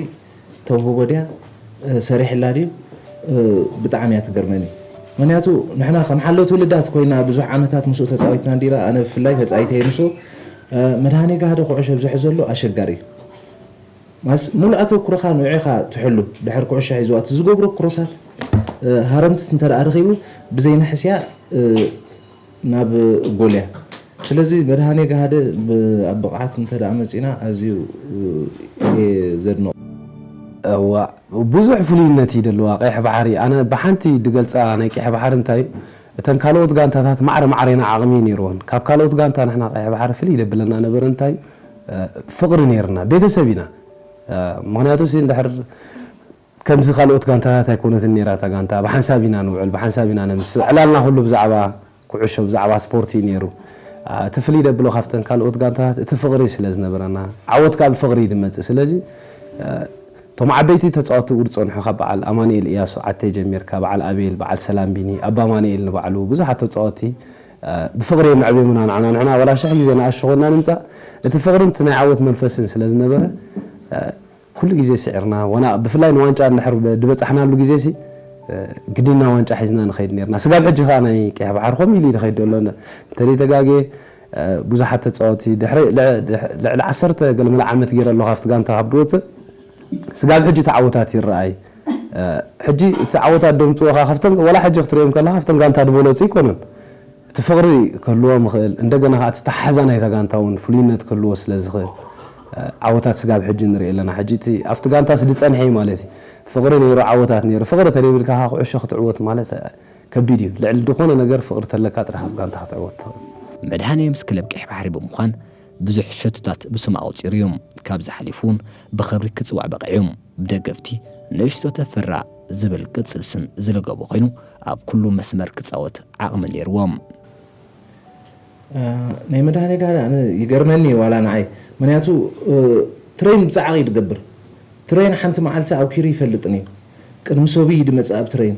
ተውህቦ ድያ ሰሪሕላ ድዩ ብጣዕሚ እያ ትገርመኒ። ምክንያቱ ንሕና ከም ሓለውቲ ውልዳት ኮይና ብዙሕ ዓመታት ምስኡ ተፃዊትና እንዲና ኣነ ብፍላይ ተፃዊተ እየ ምስኡ መድሃኔ ጋህደ ኩዕሾ ብዝሕ ዘሎ ኣሸጋሪ እዩ። ማስ ሙሉእ ኣተኩሮኻ ንዑኻ ትሕሉ ድሕር ኩዕሾ ሒዝዋ እቲ ዝገብሮ ክሮሳት ሃረምትት እንተ ደኣ ረኺቡ ብዘይንሕስያ ናብ ጎል እያ። ስለዚ መድሃኔ ጋህደ ኣብ ብቕዓት እንተ ደኣ መጺና ኣዝዩ እየ ዘድንቖ። እዋ ብዙሕ ፍሉይነት እዩ ደለዋ ቀይሕ ባሕሪ። ኣነ ብሓንቲ ድገልፃ ናይ ቀይሕ ባሕሪ እንታይ እዩ፣ እተን ካልኦት ጋንታታት ማዕረ ማዕረ ኢና ዓቕሚ ነይርወን። ካብ ካልኦት ጋንታ ንሕና ቀይሕ ባሕሪ ፍልይ ደብለና ነበረ እንታይ እዩ፣ ፍቕሪ ነይርና፣ ቤተሰብ ኢና። ምክንያቱ ሲ እንድሕር ከምዚ ካልኦት ጋንታታት ኣይኮነትን ነይራ እታ ጋንታ። ብሓንሳብ ኢና ንውዕል፣ ብሓንሳብ ኢና ነምስብ። ዕላልና ኩሉ ብዛዕባ ኩዕሾ፣ ብዛዕባ ስፖርት እዩ ነይሩ። እቲ ፍልይ ደብሎ ካብተን ካልኦት ጋንታታት እቲ ፍቕሪ ስለ ዝነበረና፣ ዓወት ከዓ ብፍቕሪ እዩ ዝመፅእ። ስለዚ እቶም ዓበይቲ ተፃወትቲ እውን ዝፀንሑ ካብ በዓል ኣማኑኤል እያሱ ዓቴ ጀሚርካ፣ በዓል ኣቤል፣ በዓል ሰላም ቢኒ፣ ኣባ ኣማኑኤል ንባዕሉ፣ ብዙሓት ተፃወትቲ ብፍቕሪ እዮም ኣዕብዮምና ንዓና። ንሕና ዋላ ሽሕ ግዜ ንኣሽኾና ንምፃእ እቲ ፍቕርን እቲ ናይ ዓወት መንፈስን ስለ ዝነበረ ኩሉ ግዜ ስዒርና ዋና ብፍላይ ንዋንጫ እንድሕር ድበፃሕናሉ ግዜ ሲ ግዲና ዋንጫ ሒዝና ንኸይድ ነርና። ስጋብ ሕጂ ከዓ ናይ ቀይሕ ባሕሪ ከምኡ ኢሉ ይኸይድ ዘሎ። እንተደይ ተጋጌ ብዙሓት ተፃወቲ ድሕሪ ልዕሊ ዓሰርተ ገለመለ ዓመት ገይረ ኣለኹ ኣብቲ ጋንታ ካብ ድወፅእ ስጋብ ሕጂ እቲ ዓወታት ይረኣይ። ሕጂ እቲ ዓወታት ደምፅዎ ከዓ ካብተን ዋላ ሕጂ ክትሪኦም ከለካ ካብተን ጋንታ ድበለፁ ይኮኑን። እቲ ፍቕሪ ክህልዎም ይኽእል፣ እንደገና ከዓ እቲ ተሓዛ ናይታ ጋንታ እውን ፍሉይነት ክህልዎ ስለ ዝኽእል ዓወታት ስጋብ ሕጂ ንርኢ ኣለና። ሕጂ እቲ ኣብቲ ጋንታስ ዝፀንሐ እዩ ማለት እዩ። ፍቕሪ ነይሩ፣ ዓወታት ነይሩ። ፍቕሪ ተደይብልካ ከዓ ኩዕሾ ክትዕወት ማለት ከቢድ እዩ። ልዕሊ ዝኾነ ነገር ፍቕሪ ተለካ ጥራሕ ኣብ ጋንታ ክትዕወት ትኽእል። መድሃኔ ምስ ክለብ ቀይሕ ባሕሪ ብምዃን ብዙሕ ሸቶታት ብስሙ ኣቑፂሩ እዩ። ካብዚ ሓሊፉ እውን ብኽብሪ ክፅዋዕ በቒዑ እዩ። ብደገፍቲ ንእሽቶ ተፈራ ዝብል ቅጽል ስም ዝለገቦ ኮይኑ ኣብ ኩሉ መስመር ክጻወት ዓቕሚ ነይርዎ። ናይ መድሃኔ ጋዳ ኣነ ይገርመኒ እዩ ዋላ ንዓይ ምክንያቱ ትሬን ብጻዕቕ እዩ ዝገብር ትሬን ሓንቲ መዓልቲ ኣብ ኪሩ ይፈልጥን እዩ ቅድሚ ሰብይ ድመጽእ ኣብ ትሬን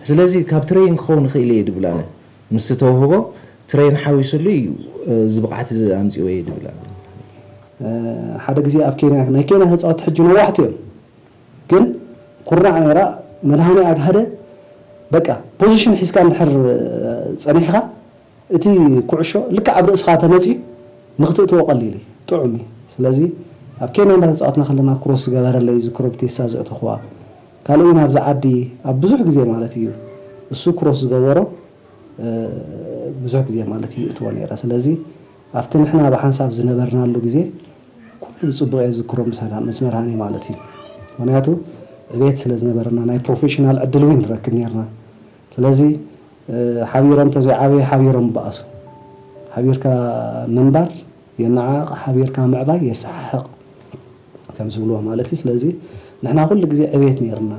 ስለዚ ካብ ትሬን ክኸውን ይኽእል እየ ድብል ኣነ ምስ ተውህቦ ትሬን ሓዊሱሉ እዩ እዚ ብቕዓት እዚ ኣምጺዎ እየ ድብል ኣነ ሓደ ግዜ ኣብ ኬንያ ናይ ኬንያ ተጻወትቲ ሕጂ ነዋሕቲ እዮም ግን ኩርናዕ ነይራ መድሃኔ ኣግሃደ በቃ position ሒዝካ እንድሕር ጸኒሕካ እቲ ኩዕሾ ልክዕ ኣብ ርእስኻ ተመጺኡ ንኽትእትዎ ቀሊል እዩ ጥዑም እዩ ስለዚ ኣብ ኬንያ እንዳተጻወትና ከለና cross ዝገበረለይ ዝክሮ ብቴሳ ዘእተኽዋ ካልእ እውን ኣብዚ ዓዲ ኣብ ብዙሕ ግዜ ማለት እዩ እሱ cross ዝገበሮ ብዙሕ ግዜ ማለት እዩ እትዎ ነይረ ስለዚ ኣብቲ ንሕና ብሓንሳብ ዝነበርናሉ ግዜ ኩሉ ብፅቡቕ እየ ዝዝክሮ ምስ መድሃኔ ማለት እዩ ምክንያቱ ዕቤት ስለ ዝነበረና ናይ professional ዕድል እውን ንረክብ ነርና ስለዚ ሓቢሮም ተዘይዓበየ ሓቢሮም ይበኣሱ ሓቢርካ ምንባር የነዓቕ ሓቢርካ ምዕባይ የሰሓሕቕ ከም ዝብልዎ ማለት እዩ ስለዚ ንሕና ኩሉ ግዜ ዕቤት ነርና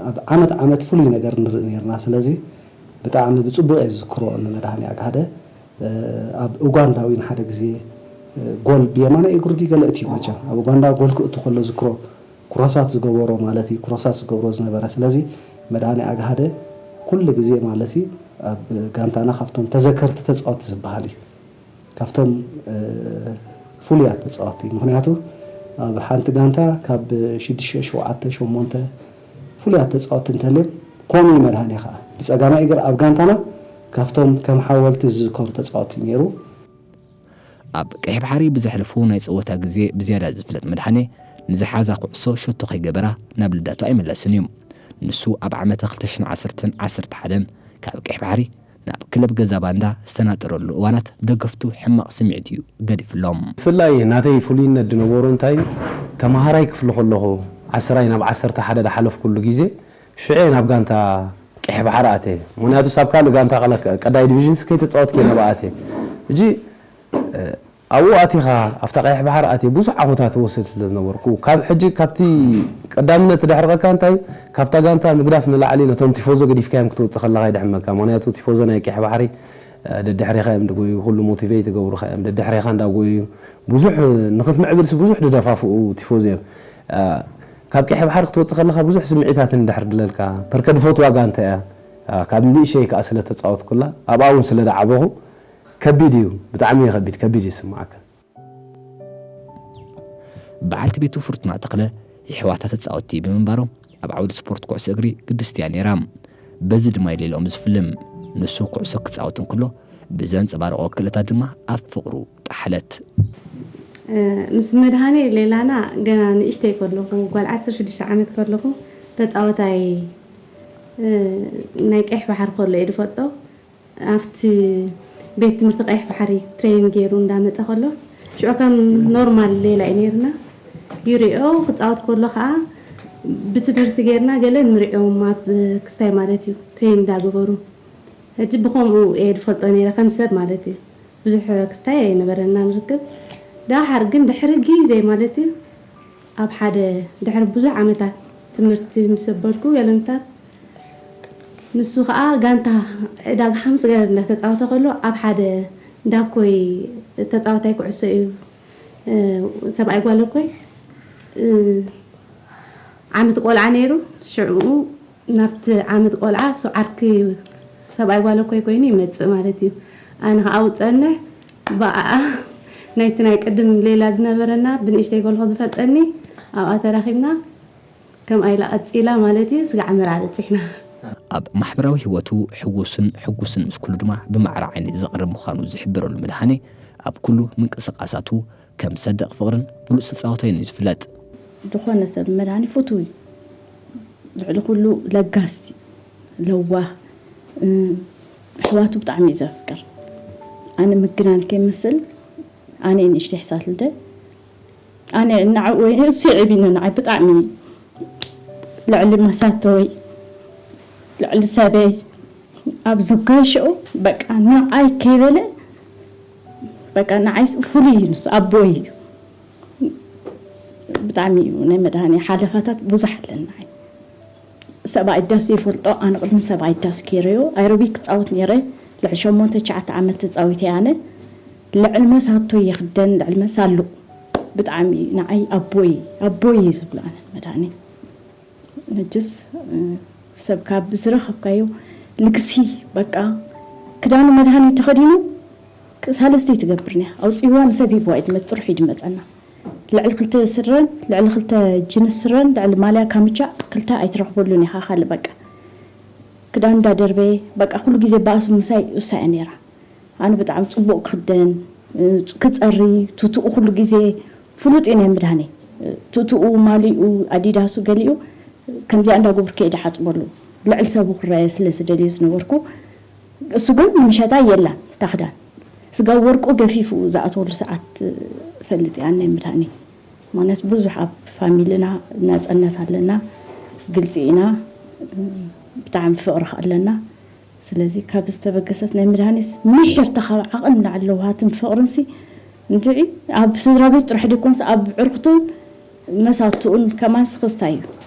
ኣብ ዓመት ዓመት ፍሉይ ነገር ንርኢ ነርና ስለዚ ብጣዕሚ ብፅቡቕ እየ ዝዝክሮ ንመድሃኔ ኣግሃደ ኣብ ኡጋንዳ እውን ሓደ ግዜ ጎል ብየማናይ እግሩ ድዩ ገለ እትዩ መቸም ኣብ ኡጋንዳ ጎል ክእቱ ከሎ ዝክሮ ኩሮሳት ዝገበሮ ማለት እዩ ኩሮሳት ዝገብሮ ዝነበረ ስለዚ መድሃኔ ኣግሃደ ኩሉ ግዜ ማለት እዩ ኣብ ጋንታና ካብቶም ተዘከርቲ ተፃወቲ ዝበሃል እዩ ካብቶም ፍሉያት ተፃወቲ ምክንያቱ ኣብ ሓንቲ ጋንታ ካብ ሽዱሽተ ሸውዓተ ሸሞንተ ፍሉያት ተፃወቲ እንተልዮም ኮሚ መድሃኔ ከዓ ብፀጋማይ እግር ኣብ ጋንታና ካብቶም ከም ሓወልቲ ዝዝከሩ ተፃወቲ ነይሩ ኣብ ቀይሕ ባሕሪ ብዘሕልፎ ናይ ፀወታ ግዜ ብዝያዳ ዝፍለጥ መድሃኔ ንዝሓዛ ኩዕሶ ሸቶ ከይገበራ ናብ ልደቱ ኣይምለስን እዩ። ንሱ ኣብ ዓመተ ክልተ ሽሕን ዓሰርተን ዓሰርተ ሓደን ካብ ቀይሕ ባሕሪ ናብ ክለብ ገዛ ባንዳ ዝተናጠረሉ እዋናት ደገፍቱ ሕማቕ ስምዒት እዩ ገዲፍሎም። ብፍላይ ናተይ ፍሉይነት ዝነበሮ እንታይ ተምሃራይ ክፍሊ ከለኹ ዓስራይ ናብ ዓሰርተ ሓደ ዝሓለፍኩሉ ግዜ ሽዑ ናብ ጋንታ ቀይሕ ባሕሪ ኣትየ። ምኽንያቱ ሳብ ካልእ ጋንታ ቀዳይ ዲቪዥንስ ከይተፃወትኩ እየ ናብኣ ኣትየ። ሕጂ ኣብኡ ኣቲኻ ኣብታ ቀይሕ ባሕሪ ኣትየ ብዙሕ ዓወታት እወስድ ስለ ዝነበርኩ ካብ ሕጂ ካብቲ ቀዳምነት ድሕርቐካ እንታይ ካብታ ጋንታ ምግዳፍ ንላዕሊ ነቶም ቲፎዞ ገዲፍካዮም ክትወፅእ ከለኻ ይድሕመካ ምክንያቱ ቲፎዞ ናይ ቀይሕ ባሕሪ ደድሕሬኻ እዮም ድጎዩ ኩሉ ሞቲቬት ይገብሩኻ እዮም ደድሕሬኻ እንዳጎዩ ብዙሕ ንክትምዕብልሲ ብዙሕ ድደፋፍኡ ቲፎዞ እዮም ካብ ቀይሕ ባሕሪ ክትወፅእ ከለኻ ብዙሕ ስምዒታት እንድሕር ድለልካ ፐርከ ድፈትዋ ጋንታ እያ ካብ ንእሸይ ከዓ ስለ ተፃወትኩላ ኣብኣ እውን ስለ ደዓበኹ ከቢድ እዩ ብጣዕሚ እዩ ከቢድ ከቢድ ይስማዓካ በዓልቲ ቤቱ ፍርቱና ተኽለ የሕዋታ ተፃወቲ ብምንባሮም ኣብ ዓውዲ ስፖርት ኩዕሶ እግሪ ግድስቲ እያ ነይራ በዚ ድማ የሌልኦም ዝፍልም ንሱ ኩዕሶ ክፃወት እንክሎ ብዘንጸባርቖ ክእለታት ድማ ኣብ ፍቕሩ ጠሓለት። ምስ መድሃኔ ሌላና ገና ንእሽተይ ከለኹ፣ ጓል ዓሰርተ ሽዱሽተ ዓመት ከለኹ፣ ተጻወታይ ናይ ቀይሕ ባሕሪ ከሎ እየ ዝፈልጦ። ኣብቲ ቤት ትምህርቲ ቀይሕ ባሕሪ ትሬኒንግ ገይሩ እንዳመጸ ከሎ፣ ሽዑ ከም ኖርማል ሌላ እዩ ነይርና። ይሪኦ ክጻወት ከሎ ከዓ ብትምህርቲ ገይርና ገለ ንሪኦም ኣብ ክስታይ ማለት እዩ ትሬኒንግ እንዳገበሩ። ሕጂ ብኸምኡ እየ ዝፈልጦ ነይረ ከም ሰብ ማለት እዩ። ብዙሕ ክስታይ ኣይነበረና ንርክብ። ደሓር ግን ድሕሪ ግዜ ማለት እዩ ኣብ ሓደ ድሕሪ ብዙሕ ዓመታት ትምህርቲ ምስ ኣበልኩ ገለምታት ንሱ ከዓ ጋንታ ዕዳጋ ሓሙስ ገለ እንዳተፃወተ ከሎ ኣብ ሓደ ዳኮይ ተፃዋታይ ኩዕሶ እዩ። ሰብኣይ ጓል እኮይ ዓመት ቆልዓ ነይሩ። ሽዑ ናብቲ ዓመት ቆልዓ እሱ ዓርኪ ሰብኣይ ጓል እኮይ ኮይኑ ይመፅእ ማለት እዩ። ኣነ ከዓ ውፀንሕ ብኣኣ ናይቲ ናይ ቅድም ሌላ ዝነበረና ብንእሽተይ ከለኹ ዝፈልጠኒ ኣብኣ ተራኺብና ከምኣ ኢላ ቀፂላ ማለት እዩ። ስጋዕ መርዓ በፂሕና። ኣብ ማሕበራዊ ህይወቱ ሕጉስን ሕጉስን ምስ ኩሉ ድማ ብማዕረ ዓይኒ ዘቕርብ ምዃኑ ዝሕብረሉ መድሃኔ ኣብ ኩሉ ምንቅስቓሳቱ ከም ሰደቕ ፍቕርን ብሉጽ ተጻዋታይን እዩ ዝፍለጥ። ዝኾነ ሰብ መድሃኔ ፍቱው እዩ። ልዕሊ ኩሉ ለጋስ እዩ። ለዋህ፣ ኣሕዋቱ ብጣዕሚ እዩ ዘፍቅር። ኣነ ምግናን ከይመስል ኣነ ንእሽተይ ሕሳስ ልደ ኣነ ንዓኡ ወይ እሱ የዕቢኒ ንዓይ ብጣዕሚ ልዕሊ መሳተወይ ልዕሊ ሰበይ ኣብ ዝጋሽኦ በቃ ንዓይ ከይበለ በቃ ንዓይ ፍሉይ እዩ ንሱ ኣቦይ እዩ። ብጣዕሚ እዩ ናይ መድሃኔ ሓለፋታት ብዙሕ ኣለና። ሰብኣይ ዳስ ይፈልጦ ኣነ ቅድሚ ሰብኣይ ዳስ ገይረዮ ኣይሮቢክ ክፃወት ነይረ ልዕሊ ሸሞንተ ትሽዓተ ዓመት ተፃዊተ ኣነ ልዕሊ መሳቶ የኽደን ልዕሊ መሳሉ ብጣዕሚ ንዓይ ኣቦይ ኣቦይ እየ ዝብሎ ኣነ መድሃኔ ሕጅስ ሰብ ካብ ዝረኸብካዮ ልግሲ በቃ ክዳኑ መድሃኔ ተኸዲኑ ሳለስተይ ትገብር ኒያ ኣውፅዋ ንሰብ ሂብዋ እዩ ድመፅ ጥርሑ እዩ ድመፀና ልዕሊ ክልተ ስረን ልዕሊ ክልተ ጅንስ ስረን ልዕሊ ማልያ ካምቻ ክልተ ኣይትረኽበሉን ኢኻ ካልእ በቃ ክዳን እንዳደርበየ በቃ ኩሉ ግዜ ባእሱ ምሳይ እሳ እያ ነይራ ኣነ ብጣዕሚ ፅቡቕ ክኽደን ክፀሪ ቱቱኡ ኩሉ ግዜ ፍሉጥ እዩ ናይ ምድሃነይ ቱቱኡ ማሊኡ ኣዲዳሱ ገሊኡ ከምዚኣ እንዳገበርኩ እየ ድሓፅበሉ ልዕሊ ሰቡ ክረኣየ ስለ ዝደልዮ ዝነበርኩ እሱ ግን ንምሸታ የላን እታ ክዳን ስጋብ ወርቁ ገፊፉ ዝኣተወሉ ሰዓት ፈልጥ እያ ናይ ምድሃነይ ምክንያቱ ብዙሕ ኣብ ፋሚልና ናፀነት ኣለና ግልፂ ኢና ብጣዕሚ ፍቕሪ ኣለና ስለዚ ካብ ዝተበገሰስ ናይ መድሃኒስ ምሒር ተኻብ ዓቕን ላዕሊ ለውሃትን ፍቕርንሲ እንድዒ ኣብ ስድራ ቤት ጥራሕ ደይኮንስ ኣብ ዕርክቱን መሳቱኡን ከማን ስኽስታ እዩ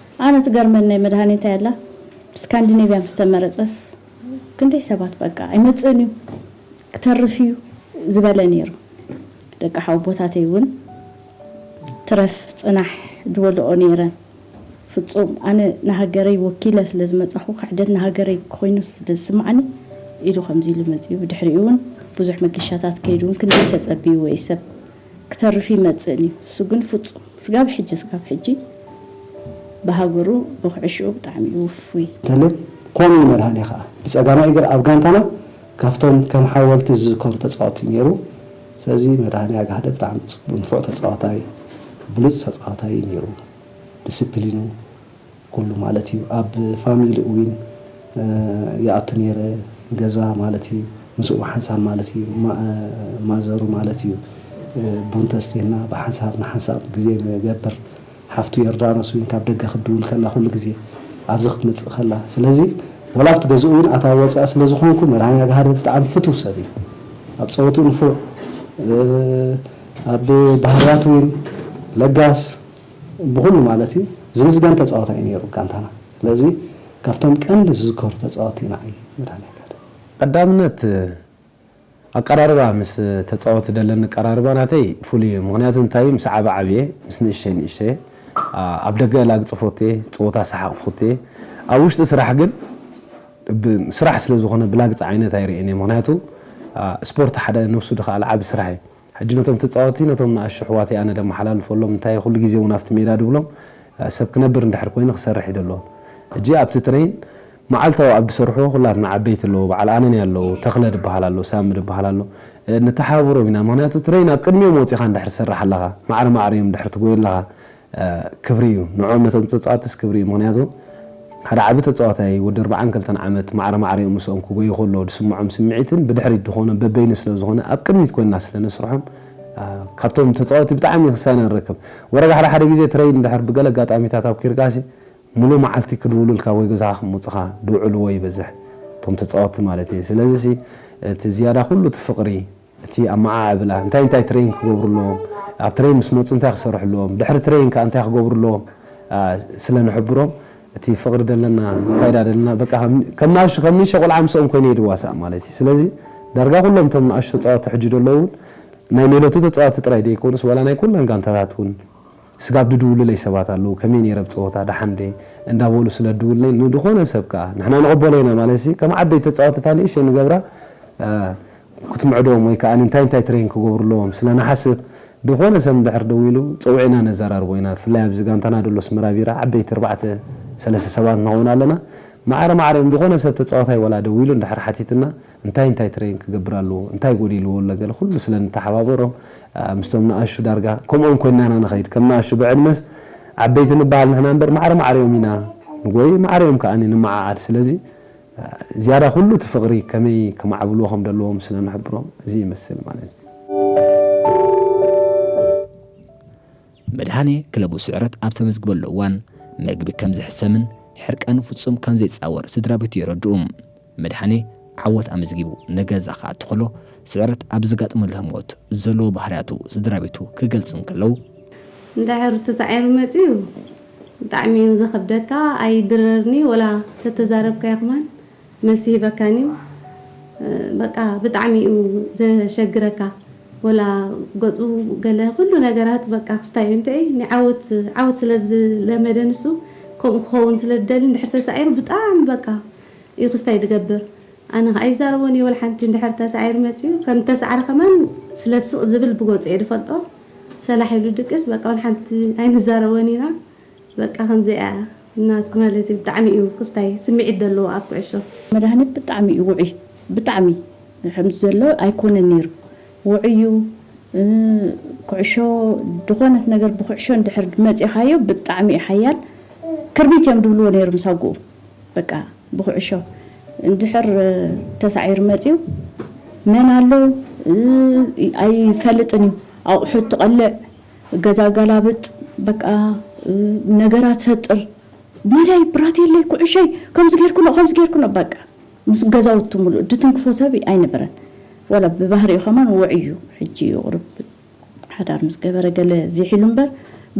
ኣነ ትገርመን ናይ መድሃኒ እንታይ ኣላ ስካንዲኔቪያ ምስ ተመረፀስ ክንደይ ሰባት በቃ ኣይመፅእን እዩ ክተርፍ እዩ ዝበለ ነይሩ ደቂ ሓወቦታተይ እውን ትረፍ ፅናሕ ዝበልኦ ነይረን ፍፁም ኣነ ንሃገረይ ወኪለ ስለ ዝመፃኹ ክሕደት ንሃገረይ ኮይኑ ስለ ዝስማዓኒ ኢሉ ከምዚ ኢሉ መፂኡ ብድሕሪኡ እውን ብዙሕ መገሻታት ከይዱ እውን ክንደይ ተፀቢይዎ እዩ ሰብ ክተርፍ ይመፅእን እዩ እሱ ግን ፍፁም ስጋብ ሕጂ ስጋብ ሕጂ ብሃገሩ ብክዕሽኡ ብጣዕሚ እዩ ውፉይ ተልም ኮኑ ይመርሃኒ ከዓ ብፀጋማይ እግር ኣብ ጋንታና ካብቶም ከም ሓወልቲ ዝዝከሩ ተፃወቲ ነይሩ ስለዚ መድሃኒ ኣጋህደ ብጣዕሚ ንፉዕ ተፃዋታይ ብሉፅ ተፃዋታይ ነይሩ ዲስፕሊኑ ኩሉ ማለት እዩ ኣብ ፋሚሊ እውን ይኣቱ ነይረ ገዛ ማለት እዩ ምስኡ ሓንሳብ ማለት እዩ ማዘሩ ማለት እዩ ቡን ተስቴና ብሓንሳብ ንሓንሳብ ግዜ ንገብር ሓፍቱ ዮርዳኖስ እውን ካብ ደገ ክትድውል ከላ ኩሉ ግዜ ኣብዚ ክትመፅእ ከላ ስለዚ ወላ ኣብቲ ገዝኡ እውን ኣታዊ ወፅኣ ስለ ዝኾንኩ መድሃኒ ኣግሃደ ብጣዕሚ ፍትው ሰብ እዩ ኣብ ፀወቱ ንፉዕ ኣብ ባህርያቱ እውን ለጋስ ብኹሉ ማለት እዩ ዝምስገን ተፃዋታይ እዩ ነይሩ ጋንታና ስለዚ ካብቶም ቀንዲ ዝዝከሩ ተፃወቲ ንዓይ መድሃኒ ኣግሃደ ቀዳምነት ኣቀራርባ ምስ ተፃወቲ ደለኒ ኣቀራርባ ናተይ ፍሉይ እዩ ምክንያቱ እንታይ ምስ ዓበ ዓብየ ምስ ንእሽተይ ንእሽተየ ኣብ ደገ ላግፂ ፎቴ ፀወታ ሰሓቕ ፎቴ ኣብ ውሽጢ ስራሕ ግን ስራሕ ስለ ዝኾነ ብላግፂ ዓይነት ኣይርእን እየ ምክንያቱ ስፖርት ሓደ ነብሱ ድኸኣል ዓብ ስራሕ እዩ ሕጂ ነቶም ተፃወቲ ነቶም ንኣሹ ኣሕዋተይ ኣነ ደመሓላልፈሎም እንታይ ኩሉ ግዜ እውን ኣብቲ ሜዳ ድብሎም ሰብ ክነብር እንድሕር ኮይኑ ክሰርሕ እዩ ደለዎ ሕጂ ኣብቲ ትሬን መዓልታዊ ኣብ ዝሰርሑ ኩላትና ዓበይቲ ኣለዉ፣ በዓል ኣነንያ ኣለዉ፣ ተኽለ ዝበሃል ኣሎ፣ ሳሚ ዝበሃል ኣሎ። እ፣ ንተሓባበሮም ኢና። ምኽንያቱ ትሬን ኣብ ቅድሚኦም ወጺኻ እንድሕር ትሰርሕ ኣለኻ፣ ማዕረ ማዕረ እዮም እንድሕር ትጎዩ ኣለኻ፣ እ፣ ክብሪ እዩ። ንዕኦም ነቶም ተጻዋትስ ክብሪ እዩ። ምኽንያቱ ሓደ ዓቢ ተጻዋታይ ወዲ ኣርባዓን ክልተን ዓመት ማዕረ ማዕረ እዮም ምስኦም ክጎዩ ከለዉ ዝስምዖም ስምዒትን ብድሕሪት ዝኾነ በበይኑ ስለ ዝኾነ ኣብ ቅድሚት ኮይንና ስለ ነስርሖም፣ እ፣ ካብቶም ተጻወቲ ብጣዕሚ ክሳነ ንረክብ። ወረጋ ሓደ ሓደ ግዜ ትሬን እንድሕር ብገለ ኣጋጣሚታት ኣብ ኪርካሲ ሙሉእ መዓልቲ ክድውሉልካ ወይ ገዛኻ ክመጹኻ ድውዕልዎ ይበዝሕ፣ እቶም ተጻወትቲ ማለት እየ። ስለዚ ሲ፣ እቲ ዝያዳ ኩሉ እቲ ፍቕሪ፣ እቲ ኣመዓዕብላ፣ እንታይ እንታይ ትሬን ክገብሩ ኣለዎም፣ ኣብ ትሬን ምስ መጹ እንታይ ክሰርሑ ኣለዎም፣ ድሕሪ ትሬን ከኣ እንታይ ክገብሩ ኣለዎም፣ ኣ፣ ስለ ንሕብሮም፣ እቲ ፍቕሪ ደለና፣ ፋይዳ ደለና፣ በቃ ከም፣ ከም ንኣሽቱ፣ ከም ንእሽቶ ቆልዓ ምስኦም ኮይነ እየ ድዋሳእ ማለት እዩ። ስለዚ ዳርጋ ኩሎም እቶም ንኣሽቱ ተጻወትቲ ሕጂ ደለዉ እውን ናይ ሜሎቱ ተጻወትቲ ጥራይ ደይኮኑስ፣ ዋላ ናይ ኩለን ጋንታታት እውን ስጋብ ድድውሉለይ ሰባት ኣለዉ፣ ከመይ ነይረ ኣብ ጸወታ፣ ደሓን ድየ እንዳበሉ ስለ ድውሉለይ፣ ንድኾነ ሰብ ከኣ ንሕና ንቕበሎ ኢና ማለት ሲ፣ ከም ዓበይቲ ተጻወትታ ንእሽተይ ንገብራ፣ እ፣ ክትምዕዶም ወይ ከኣ እንታይ እንታይ ትሬን ክገብሩ ኣለዎም ስለ ንሓስብ፣ ድኾነ ሰብ እንድሕር ደዊሉ ጸዊዕና ነዘራርቦ ኢና። ብፍላይ ኣብዚ ጋንታና ደሎ ኣስመራ ቢራ ዓበይቲ ኣርባዕተ ሰለስተ ሰባት ንኸውን ኣለና። ማዕረ ማዕረ ድኾነ ሰብ ተጻዋታይ ወላ ደዊሉ እንድሕር ሓቲትና፣ እንታይ እንታይ ትሬን ክገብር ኣለዎ፣ እንታይ ጎዲልዎ ኣሎ ገለ ኩሉ ስለ ንተሓባበሮም፣ ኣ፣ ምስቶም ንኣሹ ዳርጋ ከምኦም ኮይንና ኢና ንኸይድ። ከም ንኣሹ ብዕድመስ ዓበይቲ ንበሃል ንሕና እምበር ማዕረ ማዕሪኦም ኢና ንጎይ፣ ማዕሪኦም ከኣ ንመዓዓድ። ስለዚ፣ ኣ፣ ዝያዳ ኩሉ እቲ ፍቕሪ ከመይ ከማዕብልዎ ከም ደለዎም ስለ ንሕብሮም፣ እዚ ይመስል ማለት እዩ። መድሃኔ ክለቡ ስዕረት ኣብ ተመዝግበሉ እዋን፣ መግቢ ከም ዝሕሰምን ሕርቃኑ ፍጹም ከም ዘይጻወር ስድራ ቤቱ የረድኡ። መድሃኔ ዓወት ኣመዝጊቡ ንገዛ ክኣቱ ከሎ፣ ስዕረት ኣብ ዘጋጥመሉ ህሞት ዘለዎ ባህርያቱ ስድራ ቤቱ ክገልጹ እንከለዉ፣ እንድሕር ተሳዒሩ መጺኡ፣ ብጣዕሚ እዩ ዘኸብደካ፣ ኣይድረርኒ፣ ወላ ተተዛረብካዮ ከማን መልሲ ይህበካን እዩ። በቃ ብጣዕሚ እዩ ዘሸግረካ። ወላ ገጹ ገለ ኩሉ ነገራት በቃ ክስታይ እዩ። እንታይ ንዓወት፣ ዓወት ስለ ዝለመደ ንሱ፣ ከምኡ ክኸውን ስለ ዝደሊ፣ እንድሕር ተሳዒሩ ብጣዕሚ በቃ እዩ ክስታይ ዝገብር። ኣነ ኸኣ ኣይዛረቦን እየ ወላ ሓንቲ፣ እንድሕር ተሳዒሩ መጺኡ፣ ከም ተሳዕረ ከማን ስለ ስቕ ዝብል ብገጹ እየ ዝፈልጦ። ሰላሕ ኢሉ ድቅስ፣ በቃ ወላ ሓንቲ ኣይንዛረቦን ኢና። በቃ ከምዚኣ ናት ማለት እዩ። ብጣዕሚ እዩ ክስታይ ስምዒት ዘለዎ ኣብ ኩዕሾ። መድሃኒት ብጣዕሚ እዩ ውዑይ፣ ብጣዕሚ ከምዚ ዘሎ ኣይኮነን ነይሩ። ውዑይ እዩ፣ እ፣ ኩዕሾ፣ ዝኾነት ነገር ብኩዕሾ እንድሕር መጺኻዮ ብጣዕሚ እዩ ሓያል። ክርቢት እዮም ድብልዎ ነይሩ ምስ ኣጉኡ። በቃ ብኩዕሾ እንድሕር፣ እ፣ ተሳዒሩ መጺኡ መን ኣሎ፣ እ፣ ኣይፈልጥን እዩ። ኣቑሑት ትቐልዕ፣ ገዛ ገላብጥ፣ በቃ፣ እ፣ ነገራት ፈጥር። ማላይ ብራቴለይ፣ ኩዕሾይ፣ ከምዚ ጌርኩ ነው፣ ከምዚ ጌርኩ ነው፣ በቃ። ምስ ገዛውቱ ሙሉእ ድትንክፎ ሰብ ኣይነበረን። ዋላ ብባህሪኡ ከማን ውዑይ እዩ። ሕጂ እዩ ቁሩብ ሓዳር ምስ ገበረ ገለ ዚሕ ኢሉ እምበር፣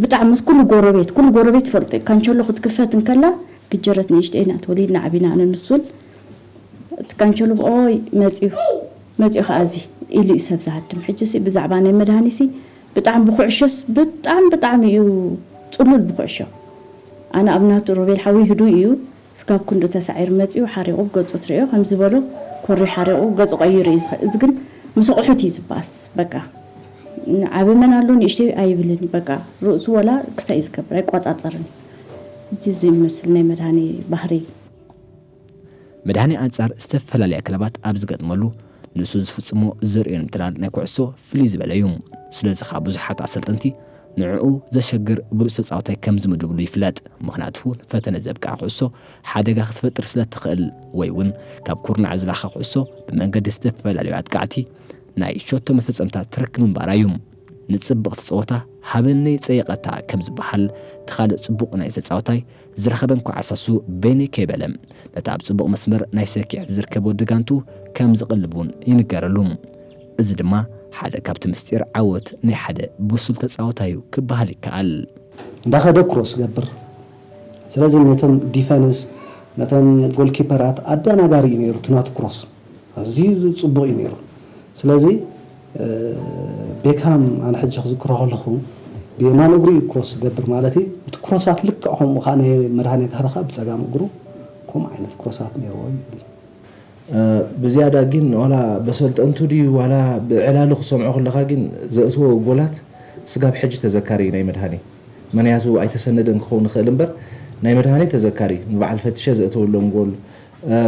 ብጣዕሚ ምስ ኩሉ ጎረቤት፣ ኩሉ ጎረቤት ይፈልጦ እዩ። ካንቸሎ ክትክፈት እንከላ፣ ግጀረት ንእሽተይ ኢና ተወሊድና ዓቢና ኣነ ንሱን። እቲ ካንቸሎ፣ "ኦይ፣ መጺኡ፣ መጺኡ ኸኣ እዚ" ኢሉ እዩ ሰብ ዝሃድም። ሕጂሲ ብዛዕባ ናይ መድሃኒሲ ብጣዕሚ ብኩዕሾስ ብጣዕሚ፣ ብጣዕሚ እዩ ጽሉል ብኩዕሾ። ኣነ ኣብ ናቱ ሮቤል ሓወይ ህዱእ እዩ። ስጋብ ክንዱ ተሳዒሩ መጺኡ ሓሪቑ ገጹ ትርእዮ ከም ዝበሎ ኮሪ ሓሪቑ ገጹ ቀይሩ እዩ ዝኸ-፣ እዚ ግን ምስ ኣቑሑት እዩ ዝበኣስ። በቃ ዓቢ መን ኣሎ ንእሽተይ ኣይብልን እዩ። በቃ ርእሱ ወላ ክስታይ እዩ ዝገብር፣ ኣይቋጻጸርን እዩ። እዚ ዝመስል ናይ መድሃኒ ባህሪ። መድሃኒ ኣንጻር ዝተፈላለያ ክለባት ኣብ ዝገጥመሉ ንሱ ዝፍጽሞ ዘርእዮ ምትላል ናይ ኩዕሶ ፍልይ ዝበለ እዩ። ስለዚ ኸኣ ብዙሓት ኣሰልጠንቲ ንዕኡ ዘሸግር ብሉጽ ተጻዋታይ ከም ዝምድብሉ ይፍለጥ። ምኽንያቱ እውን ፈተነ ዘብቅዓ ኩዕሶ ሓደጋ ክትፈጥር ስለ እትኽእል ወይ እውን ካብ ኩርናዕ ዝለኣኻ ኩዕሶ ብመንገዲ ዝተፈላለዩ ኣጥቃዕቲ ናይ ሸቶ መፈጸምታ ትረክብ ምንባራ እዩ። ንጽብቕቲ ጸወታ ሃበኒ ጸይቐታ ከም ዝበሃል፣ እቲ ካልእ ጽቡቕ ናይ ተጻዋታይ ዝረኸበ እንኳዕ ኣሳሱ በይነይ ከይበለ፣ ነቲ ኣብ ጽቡቕ መስመር ናይ ሰኪዐት ዝርከብ ወዲ ጋንቱ ከም ዝቕልብ እውን ይንገረሉ። እዚ ድማ ሓደ ካብቲ ምስጢር ዓወት ናይ ሓደ ብሱል ተጻዋታይ እዩ ክበሃል ይከኣል። እንዳኸደ ክሮስ ገብር። ስለዚ ነቶም ዲፈንስ፣ ነቶም ጎልኪፐራት ኣደናጋሪ እዩ ነይሩ እቲ ናቱ ክሮስ። ኣዝዩ ጽቡቕ እዩ ነይሩ። ስለዚ፣ እ፣ ቤካም ኣነ ሕጂ ክዝክሮ ከለኹ ብየማን እግሩ እዩ ክሮስ ዝገብር ማለት እዩ። እቲ ክሮሳት ልክዕ ከምኡ ከኣ ናይ መድሃኔ ካህረ ከኣ ብጸጋም እግሩ ከምኡ ዓይነት ክሮሳት ነይርዎ እዩ። እ፣ ብዝያዳ ግን ዋላ በሰልጠንቱ ድዩ ዋላ ብዕላሉ ክሰምዖ ከለኻ ግን ዘእትዎ ጎላት ስጋብ ሕጂ ተዘካሪ እዩ ናይ መድሃኔ። ምኽንያቱ ኣይተሰነደን ክኸውን ይኽእል እምበር ናይ መድሃኔ ተዘካሪ እዩ። ንበዓል ፈትሸ ዘእተወሎም ጎል፣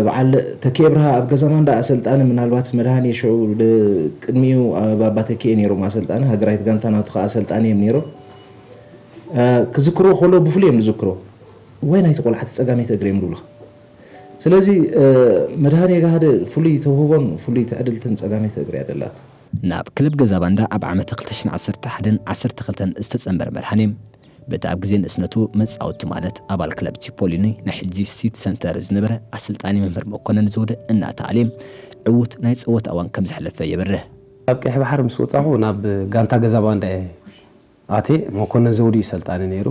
በዓል ተኪኤ ብርሃ ኣብ ገዛ ማንዳ ኣሰልጣኒ፣ ምናልባት መድሃኔ ሽዑ ቅድሚኡ ባባ ተኪኤ ነይሮም ኣሰልጣኒ፣ ሃገራዊት ጋንታ ናቱ ከዓ ኣሰልጣኒ እዮም ነይሮም። ክዝክሮ ከሎ ብፍሉይ እዮም ዝዝክሮ። ወይ ናይቲ ቆልዓ እቲ ጸጋመይቲ እግሪ እዮም ዝብሉኻ። ስለዚ መድሃኔ ጋህደ ፍሉይ ተውህቦን ፍሉይ ትዕድልትን ጸጋመይቲ እግሪ እያ ደላታ። ናብ ክለብ ገዛ ባንዳ ኣብ ዓመት ክልተ ሽሕን ዓሰርተ ሓደን ዓሰርተ ክልተን ዝተጸንበረ መድሃኔ፣ በቲ ኣብ ግዜ ንእስነቱ መጻወቲ ማለት ኣባል ክለብ ቺፖሊኒ፣ ናይ ሕጂ ሲቲ ሰንተር ዝነበረ ኣሰልጣኒ መምህር መኮነን ዘውደ እናተኣልየ ዕዉት ናይ ጸወታ እዋን ከም ዘሕለፈ የብርህ። ኣብ ቀይሕ ባሕሪ ምስ ወጻኹ ናብ ጋንታ ገዛ ባንዳ እየ ኣትየ። መኮነን ዘውደ እዩ ሰልጣኒ ነይሩ።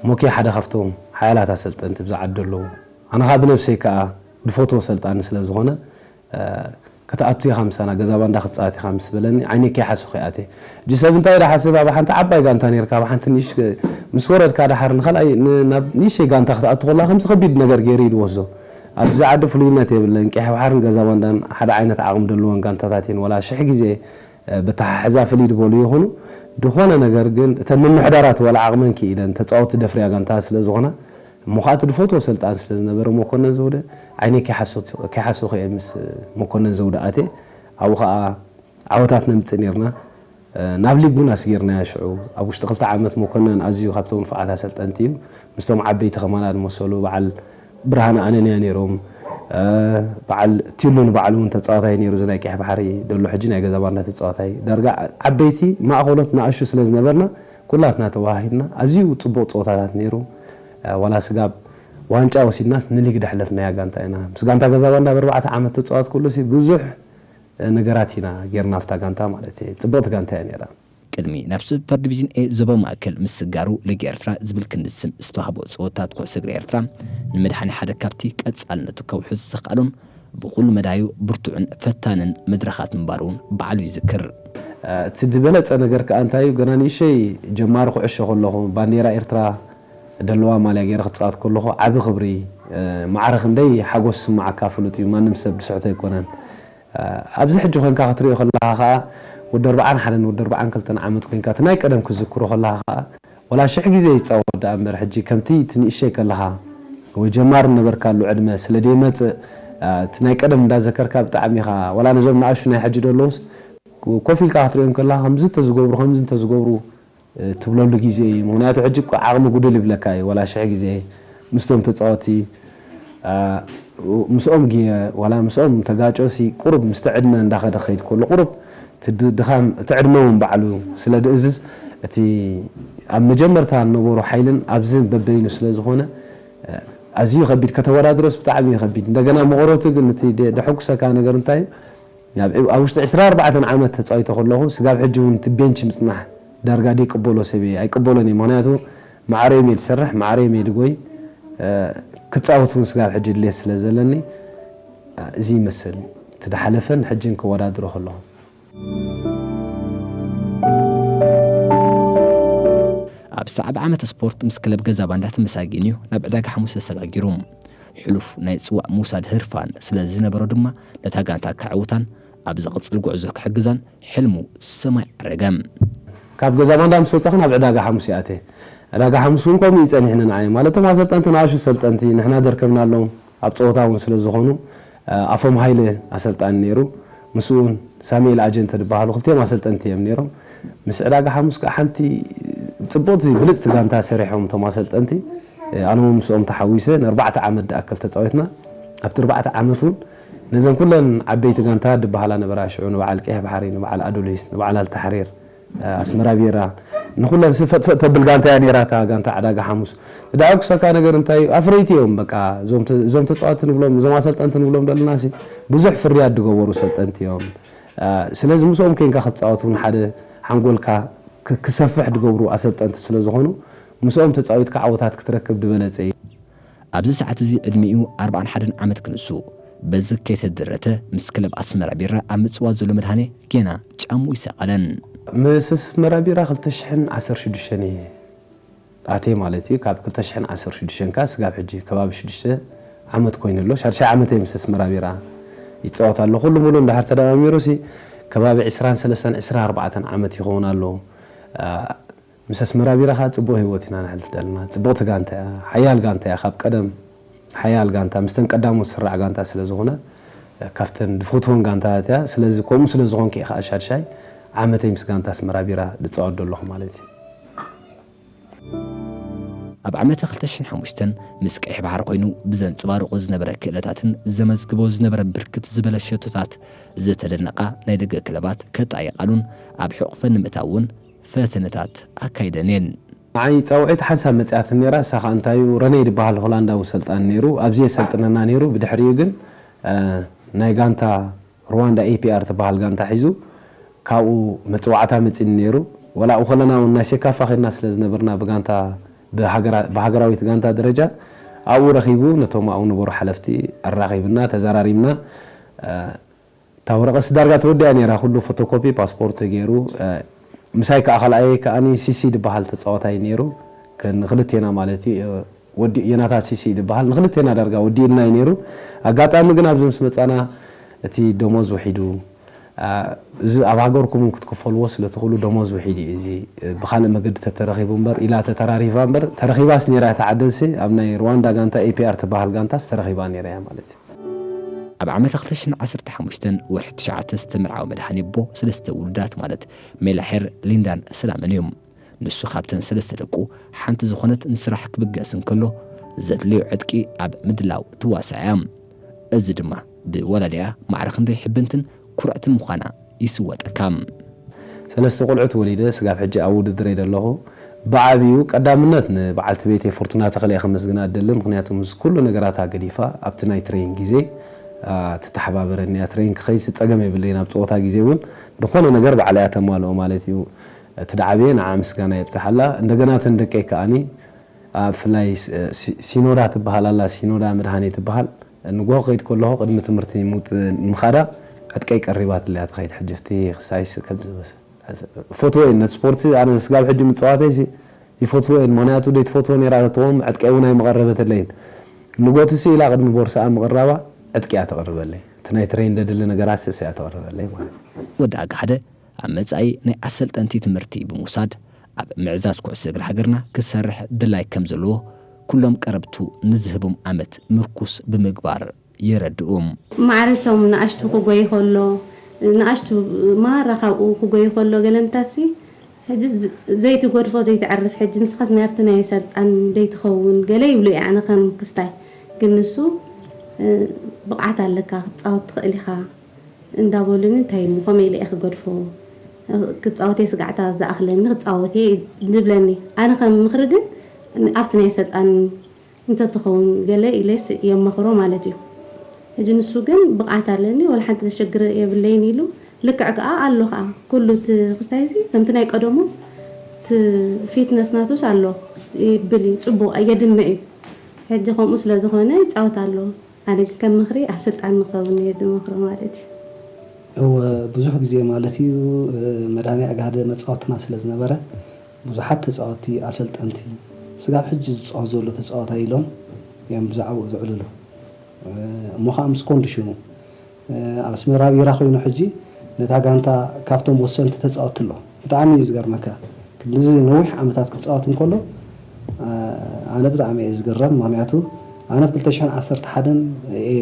ሞኬ ሓደ ካብቶም ሓያላት ኣሰልጠንቲ ብዛ ዓዲ ኣለዉ። ኣነ ኸኣ ብነብሰይ ከኣ ዝፈትዎ ሰልጣኒ ስለ ዝኾነ፣ ክትኣቱ ኢኻ ምሳና፣ ገዛ ባንዳ ክትጻወት ኢኻ ምስ በለኒ፣ ዓይነይ ከይሓሰኹ እየ ኣትየ። ሕጂ ሰብ እንታይ ደሓስብ፣ ኣብ ሓንቲ ዓባይ ጋንታ ነይርካ፣ ኣብ ሓንቲ ንእሽ-፣ ምስ ወረድካ ደሓር ንኻልኣይ፣ ን-፣ ናብ ንእሽተይ ጋንታ ክትኣቱ ከለኻ ከምዚ ከቢድ ነገር ገይሩ እዩ ዝወስዶ። ኣብዚ ዓዲ ፍሉይነት የብለን። ቀይሕ ባሕርን ገዛ ባንዳን ሓደ ዓይነት ዓቕሚ ዘለወን ጋንታታት እየን። ዋላ ሽሕ ግዜ፣ እ፣ በተሓሕዛ ፍልይ ዝበሉ ይኹኑ፣ ዝኾነ ነገር ግን እተን ምምሕዳራት ዋላ ዓቕመን ክኢለን፣ ተጻወትቲ ደፍርያ ጋንታ ስለ ዝኾና፣ እሞ ኸኣ እቲ ዝፈትዎ ሰልጣን ስለ ዝነበረ መኮነን ዘውደ፣ ዓይነይ ከይሓሰት-፣ ከይሓሰኹ እየ ምስ መኮነን ዘውደ ኣትየ። ኣብኡ ኸኣ ዓወታት ነምጽእ ኔርና። እ፣ ናብ ሊግ እውን ኣስጊርናዮ ሽዑ። ኣብ ውሽጢ ክልተ ዓመት መኮነን ኣዝዩ ካብቶም ንፉዓት ኣሰልጠንቲ እዩ። ምስቶም ዓበይቲ ከማና ዝመሰሉ በዓል ብርሃነ ኣነንያ ነይሮም። እ፣ በዓል ቲሉ ንባዕሉ እውን ተጻዋታይ ነይሩ፣ እዚ ናይ ቀይሕ ባሕሪ ደሎ ሕጂ ናይ ገዛ ባንዳ ተጻዋታይ። ዳርጋ ዓበይቲ ማእኸሎት ንኣሽቱ ስለ ዝነበርና ኩላትና ተዋሃሂድና። ኣዝዩ ጽቡቕ ጸወታታት ነይሩ። እ፣ ዋላ ስጋብ ዋንጫ ወሲድናስ ንሊግ ደሕለፍናያ ጋንታ ኢና። ምስ ጋንታ ገዛ ባንዳ ኣብ ኣርባዕተ ዓመት ተጻወትኩሉ ሲ ብዙሕ ነገራት ኢና ጌርና ኣብታ ጋንታ ማለት እየ። ጽብቕቲ ጋንታ እያ ነይራ። ቅድሚ ናብ ሱፐር ዲቪዥን ኤ ዞባ ማእከል ምስጋሩ፣ ሊግ ኤርትራ ዝብል ክንዲ ስም ዝተዋህቦ ጸወታት ኩዕሶ እግሪ ኤርትራ፣ ንመድሓኒ ሓደ ካብቲ ቀጻልነቱ ከውሕስ ዘኽኣሎን ብኹሉ መዳዩ ብርቱዕን ፈታንን መድረኻት ምንባሩ እውን ባዕሉ ይዝክር። እቲ ዝበለጸ ነገር ከኣ እንታይ እዩ? ገና ንእሽተይ ጀማሪ ኩዕሾ ከለኹ፣ ባንዴራ ኤርትራ ደለዋ ማልያ ገይረ ክጻወት ከለኹ፣ ዓቢ ክብሪ፣ ማዕረ ክንደይ ሓጎስ ዝስምዓካ ፍሉጥ እዩ። ማንም ሰብ ዝስሕቶ ኣይኮነን። ኣብዚ ሕጂ ኮይንካ ክትሪኦ ከለኻ ኸኣ፣ ወዲ ኣርብዓን ሓደን ወዲ ኣርብዓን ክልተን ዓመት ኮይንካ፣ እቲ ናይ ቀደም ክትዝክሮ ከለኻ ኸኣ፣ ወላ ሽሕ ግዜ ይጻወት ደኣ እምበር፣ ሕጂ ከምቲ እቲ ንእሽተይ ከለኻ ወይ ጀማሪ ነበርካሉ ዕድመ ስለ ደይመጽእ፣ እቲ ናይ ቀደም እንዳዘከርካ ብጣዕሚ ኢኻ፣ ወላ ነዞም ንኣሽቱ ናይ ሕጂ ደለዉስ፣ ኮፍ ኢልካ ክትሪኦም ከለኻ፣ ከምዚ እንተዝገብሩ፣ ከምዚ እንተዝገብሩ፣ ትብለሉ ግዜ እዩ። ምኽንያቱ ሕጂ እኮ ዓቕሚ ጉድል ይብለካ እዩ። ዋላ ሽሕ ግዜ ምስቶም ተጻወትቲ፣ አ፣ ምስኦም ጊ-፣ ዋላ ምስኦም ተጋጮሲ ቁሩብ ምስቲ ዕድመ እንዳኸደ ክኸይድ ከሎ ቁሩብ እቲ ድ-፣ ድኻም፣ እቲ ዕድመ እውን ባዕሉ ስለ ድእዝዝ፣ እቲ ኣብ መጀመርታ ዝነበሮ ሓይልን ኣብዚ በበይኑ ስለ ዝኾነ፣ አ፣ ኣዝዩ ከቢድ ከተወዳድሮስ ብጣዕሚ እዩ ከቢድ። እንደገና መቐረቱ ግን እቲ ደ-፣ ደሐጉሰካ ነገር እንታይ እዩ? ኣብ፣ ኣብ ውሽጢ ዕስራን ኣርባዕተን ዓመት ተጻዊተ ከለኹ፣ ስጋብ ሕጂ እውን እቲ ቤንች ምጽናሕ ዳርጋ ደይቅበሎ ሰብ እየ፣ ኣይቅበሎን እየ። ምኽንያቱ፣ ማዕረ እየ ዝሰርሕ፣ ማዕረ እየ ዝጎይ፣ እ፣ ክጻወት እውን ስጋብ ሕጂ ድሌት ስለ ዘለኒ፣ እ፣ እዚ ይመስል። እቲ ዝሓለፈን ሕጅን ከወዳድሮ ከለኹ። ኣብ ሰዓቢ ዓመተ ስፖርት ምስ ክለብ ገዛ ባንዳ ተመሳጊኑ እዩ ናብ ዕዳጋ ሓሙስ ተሰጋጊሩ። ሕሉፍ ናይ ጽዋእ ምውሳድ ህርፋን ስለ ዝነበሮ ድማ፣ ነታ ጋንታ ከዕውታን ኣብ ዝቕጽል ጉዕዞ ክሕግዛን ሕልሙ ሰማይ ዓረገ። ካብ ገዛ ባንዳ ምስ ወጻኹ ናብ ዕዳጋ ሓሙስ ይኣተ። ዕዳጋ ሓሙስ እውን ከምኡ እዩ ጸኒሕኒ ንዓይ። ማለት፣ እቶም ኣሰልጠንቲ ንኣሽቱ ሰልጠንቲ ንሕና ደርከብናሎም ኣብ ጸወታ እውን ስለ ዝኾኑ፣ ኣፎም ሃይለ ኣሰልጣኒ ነይሩ። ምስኡ እውን ሳሙኤል ኣጀንተ ዝበሃሉ ክልቲኦም ኣሰልጠንቲ እዮም ነይሮም። ምስ ዕዳጋ ሓሙስ ከዓ ሓንቲ ጽብቕቲ ብልጽቲ ጋንታ ሰሪሖም እቶም ኣሰልጠንቲ። ኣነ እውን ምስኦም ተሓዊሰ ንኣርባዕተ ዓመት ዝኣክል ተጻዊትና። ኣብቲ ኣርባዕተ ዓመት እውን ነዘን ኩለን ዓበይቲ ጋንታ ዝበሃላ ነበራ ሽዑ፣ ንበዓል ቀይሕ ባሕሪ፣ ንበዓል ኣዶሊስ፣ ንበዓል ኣልታሕሪር፣ ኣስመራ ቢራ፣ ንኹለን ሲ ፈጥፈጥ ተብል ጋንታ እያ ነይራ፣ እታ ጋንታ ዕዳጋ ሓሙስ። ዝደዓጉሰካ ነገር እንታይ እዩ? ኣፍረይቲ እዮም፣ በቃ፣ እዞም ተ-፣ እዞም ተጻወትቲ ንብሎም፣ እዞም ኣሰልጠንቲ ንብሎም ዘለና ሲ ብዙሕ ፍርያት ዝገበሩ ሰልጠንቲ እዮም። አ፣ ስለዚ ምስኦም ኮይንካ ክትጻወት እውን ሓደ ሓንጎልካ ክ-፣ ክሰፍሕ ዝገብሩ ኣሰልጠንቲ ስለ ዝኾኑ፣ ምስኦም ተጻዊትካ ዓወታት ክትረክብ ዝበለጸ እዩ። ኣብዚ ሰዓት እዚ ዕድሚኡ ኣርባዓን ሓደን ዓመት ክንሱ፣ በዚ ከይተደረተ ምስ ክለብ ኣስመራ ቢራ ኣብ ምጽዋት ዘሎ መድሃኔ ጌና ጫምኡ ይሰቐለን። ምስ ኣስመራ ቢራ ክልተ ሽሕን ዓሰርተ ሽዱሽተን እየ ኣትየ ማለት እዩ። ካብ ክልተ ሽሕን ዓሰርተ ሽዱሽተን ከኣ ስጋብ ሕጂ ከባቢ ሽዱሽተ ዓመት ኮይኑ ኣሎ። ሻድሻይ ዓመት እየ ምስ ኣስመራ ቢራ ይጻወት ኣለኹ። ኩሉ ሙሉ እንድሕር ተደማሚሩሲ ከባቢ ዕስራን ሰለስተን ዕስራን ኣርባዕተን ዓመት ይኸውን ኣሎ። አ፣ ምስ ኣስመራ ቢራ ኸኣ ጽቡቕ ህይወት ኢና ነሕልፍ ዘለና። ጽብቕቲ ጋንታ እያ፣ ሓያል ጋንታ እያ። ካብ ቀደም ሓያል ጋንታ፣ ምስተን ቀዳሞት ዝስራዕ ጋንታ ስለ ዝኾነ፣ ካብተን ዝፈትወን ጋንታታት እያ። ስለዚ ከምኡ ስለ ዝኾንኩ እየ ከዓ ሻድሻይ ዓመተይ ምስ ጋንታ ኣስመራ ቢራ ዝፃወት ዘለኹ ማለት እዩ። ኣብ ዓመተ ክልተ ሽሕን ሓሙሽተን ምስ ቀይሕ ባሕሪ ኮይኑ ብዘንጽባርቆ ዝነበረ ክእለታትን ዘመዝግቦ ዝነበረ ብርክት ዝበለ ሸቶታት ዝተደነቓ ናይ ደገ ክለባት ከጣይቓሉን ኣብ ሕቑፈን ንምእታው እውን ፈተነታት ኣካይደን እየን። ንዓይ ጻውዒት ሓንሳብ መጺኣትኒ ነይራ። እሳ ኸኣ እንታይ እዩ፣ ረነይ ዝበሃል ሆላንዳዊ ሰልጣን ነይሩ፣ ኣብዚ የሰልጥነና ነይሩ። ብድሕሪኡ ግን ናይ ጋንታ ሩዋንዳ ኤ ፒ ኣር ትበሃል ጋንታ ሒዙ ካብኡ መጽዋዕታ መጺኒ ነይሩ። ወላ ኣብኡ ከለና እውን ናይ ሴካፋ ኸድና ስለ ዝነበርና ብጋንታ ብሃገራዊት ጋንታ ደረጃ ኣብኡ ረኺቡ ነቶም ኣብኡ ነበሩ ሓለፍቲ ኣራኺብና ተዘራሪብና። እታ ወረቐት ዳርጋ ተወዲኣ ነይራ፣ ኩሉ ፎቶኮፒ ፓስፖርት ገይሩ። ምሳይ ከዓ ካልኣየይ ከዓኒ ሲሲ ዝበሃል ተፃዋታይ ነይሩ። ንክልቴና ማለት እዩ። ወዲ ዮናታን ሲሲ ዝበሃል ንክልቴና ዳርጋ ወዲእልና እዩ ነይሩ። ኣጋጣሚ ግን ኣብዚ ምስ መፃና እቲ ደሞዝ ውሒዱ። እዚ ኣብ ሃገርኩም እውን ክትክፈልዎ ስለ ትኽእሉ ደሞዝ ውሒዱ እዩ። እዚ ብካልእ መገዲ ተተረኺቡ እምበር ኢላ ተተራሪፋ እምበር ተረኺባስ ነይራ እታ ዓደንሲ ኣብ ናይ ሩዋንዳ ጋንታ ኤ ፒ ኣር ትበሃል ጋንታስ ተረኺባ ነይራ እያ ማለት እዩ። ኣብ ዓመት ክልተ ሽሕን ዓሰርተ ሓሙሽተን ወርሒ ትሽዓተ ዝተመርዓወ መድሃኔ ኣቦ ሰለስተ ውሉዳት ማለት ሜላሄር፣ ሊንዳን ሰላምን እዮም። ንሱ ካብተን ሰለስተ ደቁ ሓንቲ ዝኾነት ንስራሕ ክብገስ እንከሎ ዘድልዮ ዕጥቂ ኣብ ምድላው ትዋሳእ እያ። እዚ ድማ ብወላዲኣ ማዕረ ክንደይ ሕብንትን ኩርዕትን ምዃና ይስወጠካ። ሰለስተ ቆልዑት ወሊደ ስጋብ ሕጂ ኣብ ውድድር እየ ዘለኹ። ብዓብዩ ቀዳምነት ንበዓልቲ ቤተይ ፎርቱና ተኽለ እየ ከመስግና እደሊ። ምኽንያቱ ምስ ኩሉ ነገራታ ገዲፋ ኣብቲ ናይ ትሬን ግዜ ትተሓባበረኒ እያ። ትሬን ክኸይድሲ ጸገም የብለይን። ኣብ ጸወታ ግዜ እውን ዝኾነ ነገር ባዕላ እያ ተማልኦ ማለት እዩ። እቲ ደዓብየ ንዓ ምስጋና የብጽሓላ። እንደገና እተን ደቀይ ከኣኒ ኣብ ፍላይ ሲኖዳ ትበሃል ኣላ፣ ሲኖዳ መድሃኔ ትበሃል። ንጎሆ ክኸይድ ከለኹ ቅድሚ ትምህርቲ ምውጽእ ንምኻዳ ዕጥቀይ ቀሪባትለይ እያ ትኸይድ። ሕጂ ፍቲ ክሳይስ ከምዚ ዝመስል ፈትዎ እየ ነቲ ስፖርት። ኣነ ስጋብ ሕጂ ምጽዋተይ ይፈትዎ እየ። ምኽንያቱ ዘይትፈትዎ ነይራ ተትዎም ዕጥቀይ እውን ኣይምቐረበትለይን። ንጎትሲ ኢላ ቅድሚ ቦርሳኣ ምቕራባ ዕጥቂ እያ ተቕርበለይ። እቲ ናይ ትሬን ደድሊ ነገራት ስስ እያ ተቕርበለይ ማለት እዩ። ወዲ ኣግሓደ ኣብ መጻኢ ናይ ኣሰልጠንቲ ትምህርቲ ብምውሳድ ኣብ ምዕዛዝ ኩዕሶ እግሪ ሃገርና ክሰርሕ ድላይ ከም ዘለዎ ኩሎም ቀረብቱ ንዝህቦም ኣመት ምርኩስ ብምግባር የረድኡ። ማዕረ እቶም ንኣሽቱ ክጎይ ከሎ ንኣሽቱ ማራ ካብኡ ክጎይ ከሎ ገለምታሲ ሕጂ ዘይትጎድፎ ዘይትዕርፍ ሕጂ ንስኻስ ናብቲ ናይ ሰልጣን ዘይትኸውን ገለ ይብሉ እየ ኣነ ከም ክስታይ ግን ንሱ ብቕዓት ኣለካ ክትፃወት ትኽእል ኢኻ እንዳበሉኒ እንታይ እሞ ከመይ ኢለ እየ ክገድፎ ክፃወት እየ ስጋዕታ ዝኣኽለኒ ክፃወት እየ ዝብለኒ ኣነ ከም ምኽሪ ግን ኣብቲ ናይ ሰልጣን እንተትኸውን ገለ ኢለስ የማኽሮ ማለት እዩ። ሕጂ ንሱ ግን ብቕዓት ኣለኒ ወላ ሓንቲ ዘሸግር የብለይን ኢሉ ልክዕ ከዓ ኣሎ ከዓ ኩሉ እቲ ክስታይ እዚ ከምቲ ናይ ቀደሙ እቲ ፊትነስ ናቱስ ኣሎ ይብል እዩ ፅቡቕ የድምዕ እዩ። ሕጂ ከምኡ ስለ ዝኾነ ይፃወት ኣሎ። ኣነ ግን ከም ምኽሪ ኣሰልጣኒ ክኸውን እየ ዝመኽሮ ማለት እዩ። እወ ብዙሕ ግዜ ማለት እዩ መድሃኔ ኣግሃደ መፃወትና ስለ ዝነበረ ብዙሓት ተፃወትቲ፣ ኣሰልጠንቲ፣ ስጋብ ሕጂ ዝፃወት ዘሎ ተፃዋታይ ኢሎም እዮም ብዛዕባኡ ዘዕልሉ። እሞ ከዓ ምስ ኮንዲሽኑ ኣብ ኣስመራ ቢራ ኮይኑ ሕጂ ነታ ጋንታ ካብቶም ወሰንቲ ተፃወትቲ ኣሎ። ብጣዕሚ እዩ ዝገርመካ። ክንድዚ ነዊሕ ዓመታት ክፃወት እንከሎ ኣነ ብጣዕሚ እየ ዝግረም። ምክንያቱ ኣነ ብ ክልተ ሽሕን ዓሰርተ ሓደን እየ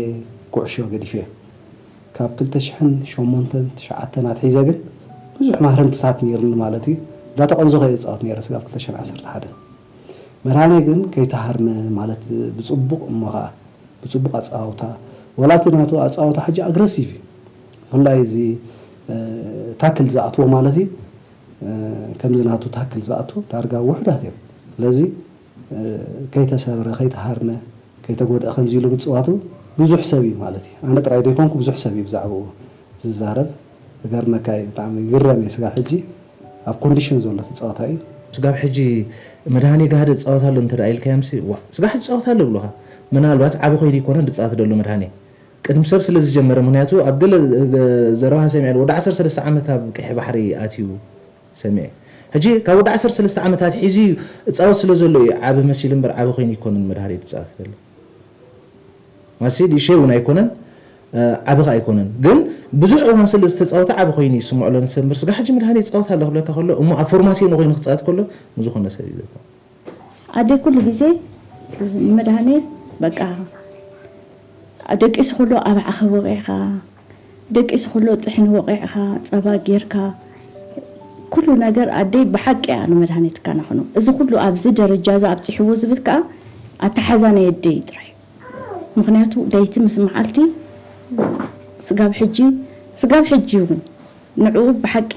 ኩዕሾ ገዲፈ። ካብ ክልተ ሽሕን ሸሞንተን ትሽዓተን ኣትሒዘ ግን ብዙሕ ማህረምትታት ነይሩኒ ማለት እዩ። እንዳተቐንዘኹ እየ ዝፃወት ነይረ ስጋብ ክልተ ሽሕን ዓሰርተ ሓደን። መድሃኔ ግን ከይተሃርመ ማለት ብፅቡቕ እሞ ከዓ ብፅቡቕ ኣፃውታ ወላ እቲ ናቱ ኣፃውታ ሕጂ ኣግረሲቭ እዩ። ብፍላይ እዚ ታክል ዝኣትዎ ማለት እዩ ከምዚ ናቱ ታክል ዝኣትዎ ዳርጋ ውሑዳት እዮም። ስለዚ ከይተሰብረ ከይተሃርመ ከይተጎድኣ ከምዚ ኢሉ ምፅዋቱ ብዙሕ ሰብ እዩ ማለት እዩ። ኣነ ጥራይ ዘይኮንኩ ብዙሕ ሰብ እዩ ብዛዕባኡ ዝዛረብ። ክገርመካ እዩ ብጣዕሚ ይግረም እየ ስጋብ ሕጂ ኣብ ኮንዲሽን ዘሎ ተፃዋታይ እዩ። ስጋብ ሕጂ መድሃኔ ጋህደ ዝፃወት ኣሎ እንተ ኢልካዮምሲ ዋ ስጋብ ሕጂ ፃወት ኣሎ ይብሉኻ። ምናልባት ዓቢ ኮይኑ ይኮነን ዝፃወት ዘሎ መድሃኔ ቅድሚ ሰብ ስለ ዝጀመረ ምክንያቱ ኣብ ገለ ዘረባ ሰሚዐ ወዲ ዓሰርተ ሰለስተ ዓመት ኣብ ቀይሕ ባሕሪ ኣትዩ ሰሚዐ። ሕጂ ካብ ወዲ ዓሰርተ ሰለስተ ዓመት ኣትሒዙ እዩ እፃወት ስለ ዘሎ እዩ ዓቢ መሲሉ እምበር ዓቢ ኮይኑ ኣይኮነን መድሃኔ ዝፃወት ዘሎ። ማሲ ዲሼ እውን ኣይኮነን ዓቢ ከ ኣይኮነን ግን ብዙሕ እዋን ስለ ዝተፃወተ ዓቢ ኮይኑ ይስምዖ ኣሎ ንሰብ እምበር ስጋ ሕጂ መድሃኔ ይፃወት ኣሎ ክብለካ ከሎ እሞ ኣብ ፎርማሲዮን ኮይኑ ክፃወት ከሎ ንዝኾነ ሰብ እዩ ዘኮ ኣደ ኩሉ ግዜ ንመድሃኔ በቃ ደቂሱ ከሎ ኣባዕኸ ወቒዕኻ፣ ደቂሱ ከሎ ጥሕኒ ወቒዕኻ፣ ጸባ ጌርካ፣ ኩሉ ነገር ኣደይ ብሓቂ እያ ንመድሃኒትካ ናኹኑ። እዚ ኩሉ ኣብዚ ደረጃ እዚ ኣብጺሕዎ ዝብል ከኣ ኣተሓዛ ናይ ኣደይ ጥራይ። ምኽንያቱ ለይቲ ምስ መዓልቲ ስጋብ ሕጂ፣ ስጋብ ሕጂ እውን ንዕኡ ብሓቂ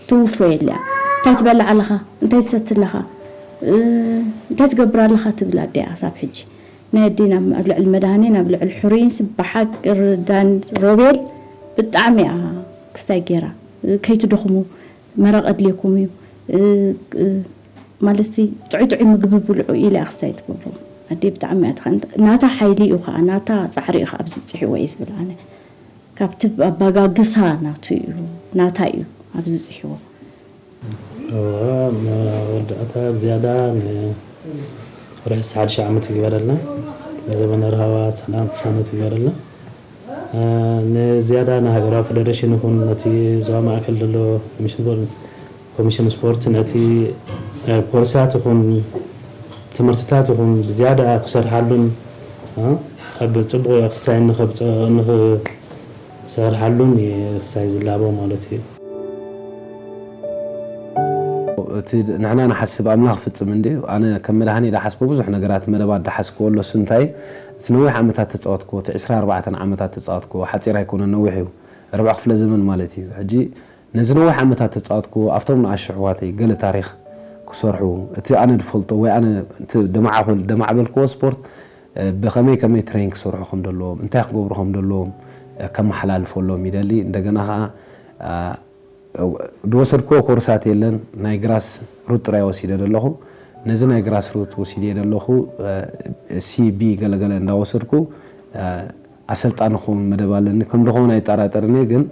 ትውፎ የለያ። እንታይ ትበልዕ ኣለኻ? እንታይ ትሰቲ ኣለኻ? እ፣ እንታይ ትገብር ኣለኻ? ትብል ኣደያ ክሳብ ሕጂ። ናይ ኣደይ ናብ፣ ኣብ ልዕሊ መድሃኔ፣ ናብ ልዕሊ ሕሩይንስ ብሓቂ ርዳን ሮቤል ብጣዕሚ እያ ክስታይ ገይራ። ከይትደኽሙ፣ መረቕ ኣድልየኩም እዩ። እ፣ እ፣ ማለትሲ ጥዑይ ጥዑይ ምግቢ ብልዑ ኢላ እያ ክስታይ ትገብሮም። ኣደይ ብጣዕሚ እያ ትኸን-፣ ናታ ሓይሊ እዩ ኸዓ፣ ናታ ጻዕሪ እዩ ኸዓ ኣብዚ ብጽሕዎ እየ ዝብል ኣነ። ካብቲ ኣባጋግሳ ናቱ እዩ፣ ናታ እዩ ኣብዚ ብጽሕዎ። እዋ፣ መወዳእታ ዝያዳ ን-፣ ርሑስ ሓድሽ ዓመት ይግበረልና። ዘበነ ርሃዋ ሰላም ቅሳነት ይግበረልና። እ፣ ንዝያዳ ንሃገራዊ ፌደሬሽን ይኹን ነቲ ዞባ ማእከል ዘሎ ኮሚሽን ቦርድ፣ ኮሚሽን ስፖርት ነቲ፣ እ፣ ኮርሳት ይኹን ትምህርትታት ይኹን ብዝያዳ ክሰርሓሉን፣ እ፣ ኣብ ጽቡቕ ክሳይ ንኸብጽ-፣ ንኽሰርሓሉን እየ ክሳይ ዝላቦ ማለት እዩ። እቲ ንሕና ንሓስብ ኣምላኽ ፍጽም እንድዩ። ኣነ ከም መድሃኔ ዝሓስቦ ብዙሕ ነገራት መደባት ዝሓስክዎ ኣሎ። እሱ እንታይ፣ እቲ ነዊሕ ዓመታት ተጻወትክዎ፣ እቲ ዕስራ ኣርባዕተ ዓመታት ተጻወትክዎ፣ ሓጺር ኣይኮነን፣ ነዊሕ እዩ። ርብዒ ክፍለ ዘመን ማለት እዩ። ሕጂ ነዚ ነዊሕ ዓመታት ተጻወትክዎ፣ ኣብቶም ንኣሽቱ ኣሕዋተይ ገለ ታሪኽ ክሰርሑ፣ እቲ ኣነ ዝፈልጦ ወይ ኣነ እቲ ደማዓ-፣ ደማዕበልክዎ ስፖርት፣ እ፣ ብኸመይ ከመይ ትሬን ክሰርሑ ከም ዘለዎም፣ እንታይ ክገብሩ ከም ዘለዎም፣ እ፣ ከመሓላልፈሎም ይደሊ። እንደገና ኸኣ፣ እ፣ ዝወሰድክዎ ኮርሳት የለን። ናይ ግራስ ሩት ጥራይ ወሲደ ዘለኹ። ነዚ ናይ ግራስ ሩት ወሲደ ዘለኹ፣ እ፣ ሲ ቢ ገለገለ እንዳወሰድኩ፣ እ፣ ኣሰልጣኒ ክኸውን መደብ ኣለኒ። ከም ድኸውን ኣይጠራጠርን እየ፣ ግን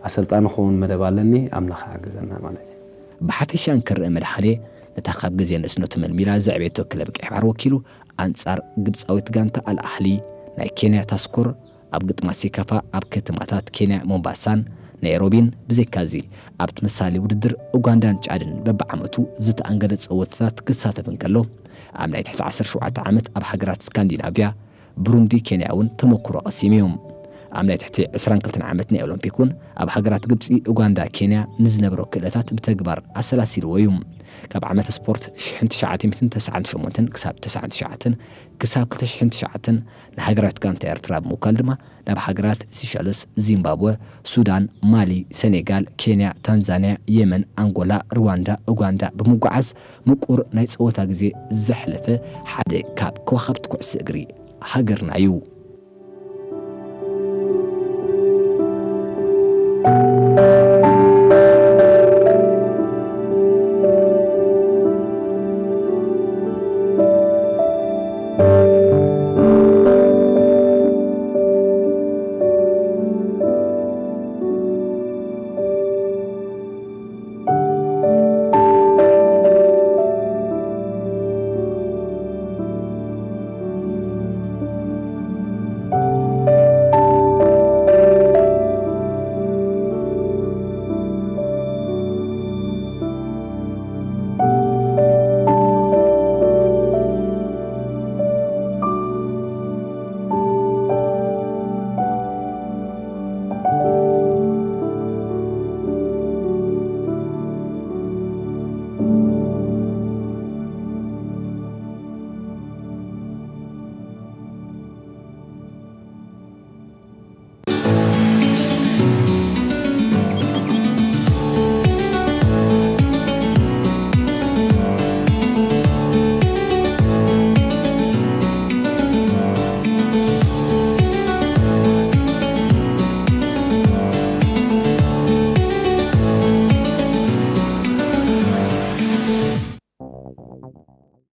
ኣሰልጣኒ ክኸውን መደብ ኣለኒ። ኣምላኽ ይሓግዘና ማለት እዩ። ብሓፈሻ እንክርእ መድሓኔ ነታ ካብ ግዜ ንእስነቱ መልሚላ ዘዕበየቶ ክለብ ቀይ ባሕሪ ወኪሉ ኣንጻር ግብጻዊት ጋንታ ኣል ኣህሊ ናይ ኬንያ ታስኮር ኣብ ግጥማት ሴካፋ ኣብ ከተማታት ኬንያ ሞምባሳን ናይሮቢን፣ ብዘይካዚ ኣብ ተመሳሳሊ ውድድር ኡጋንዳን ጫድን በብዓመቱ ዝተኣንገደ ጸወታታት ክሳተፍ እንከሎ፣ ኣብ ናይ ትሕቲ ዓሰርተ ሸውዓተ ዓመት ኣብ ሃገራት ስካንዲናቭያ፣ ብሩንዲ፣ ኬንያ እውን ተመኩሮ ቀሲሙ እዩ። ኣብ ናይ ትሕቲ ዕስራን ክልተን ዓመት ናይ ኦሎምፒክ እውን ኣብ ሃገራት ግብጺ፣ ኡጋንዳ፣ ኬንያ ንዝነበሮ ክእለታት ብተግባር ኣሰላሲልዎ እዩ። ካብ ዓመተ ስፖርት ሽሕን ትሽዓተ ሚእትን ተስዓን ሸሞንተን ክሳብ ተስዓን ትሽዓተን፣ ክሳብ ክልተ ሽሕን ትሽዓተን ንሃገራዊት ጋንታ ኤርትራ ብምውካል ድማ ናብ ሃገራት ሲሸልስ፣ ዚምባብወ፣ ሱዳን፣ ማሊ፣ ሰኔጋል፣ ኬንያ፣ ታንዛንያ፣ የመን፣ ኣንጎላ፣ ሩዋንዳ፣ ኡጋንዳ ብምጉዓዝ ምቁር ናይ ጸወታ ግዜ ዘሕለፈ ሓደ ካብ ከዋኽብቲ ኩዕሶ እግሪ ሃገርና እዩ።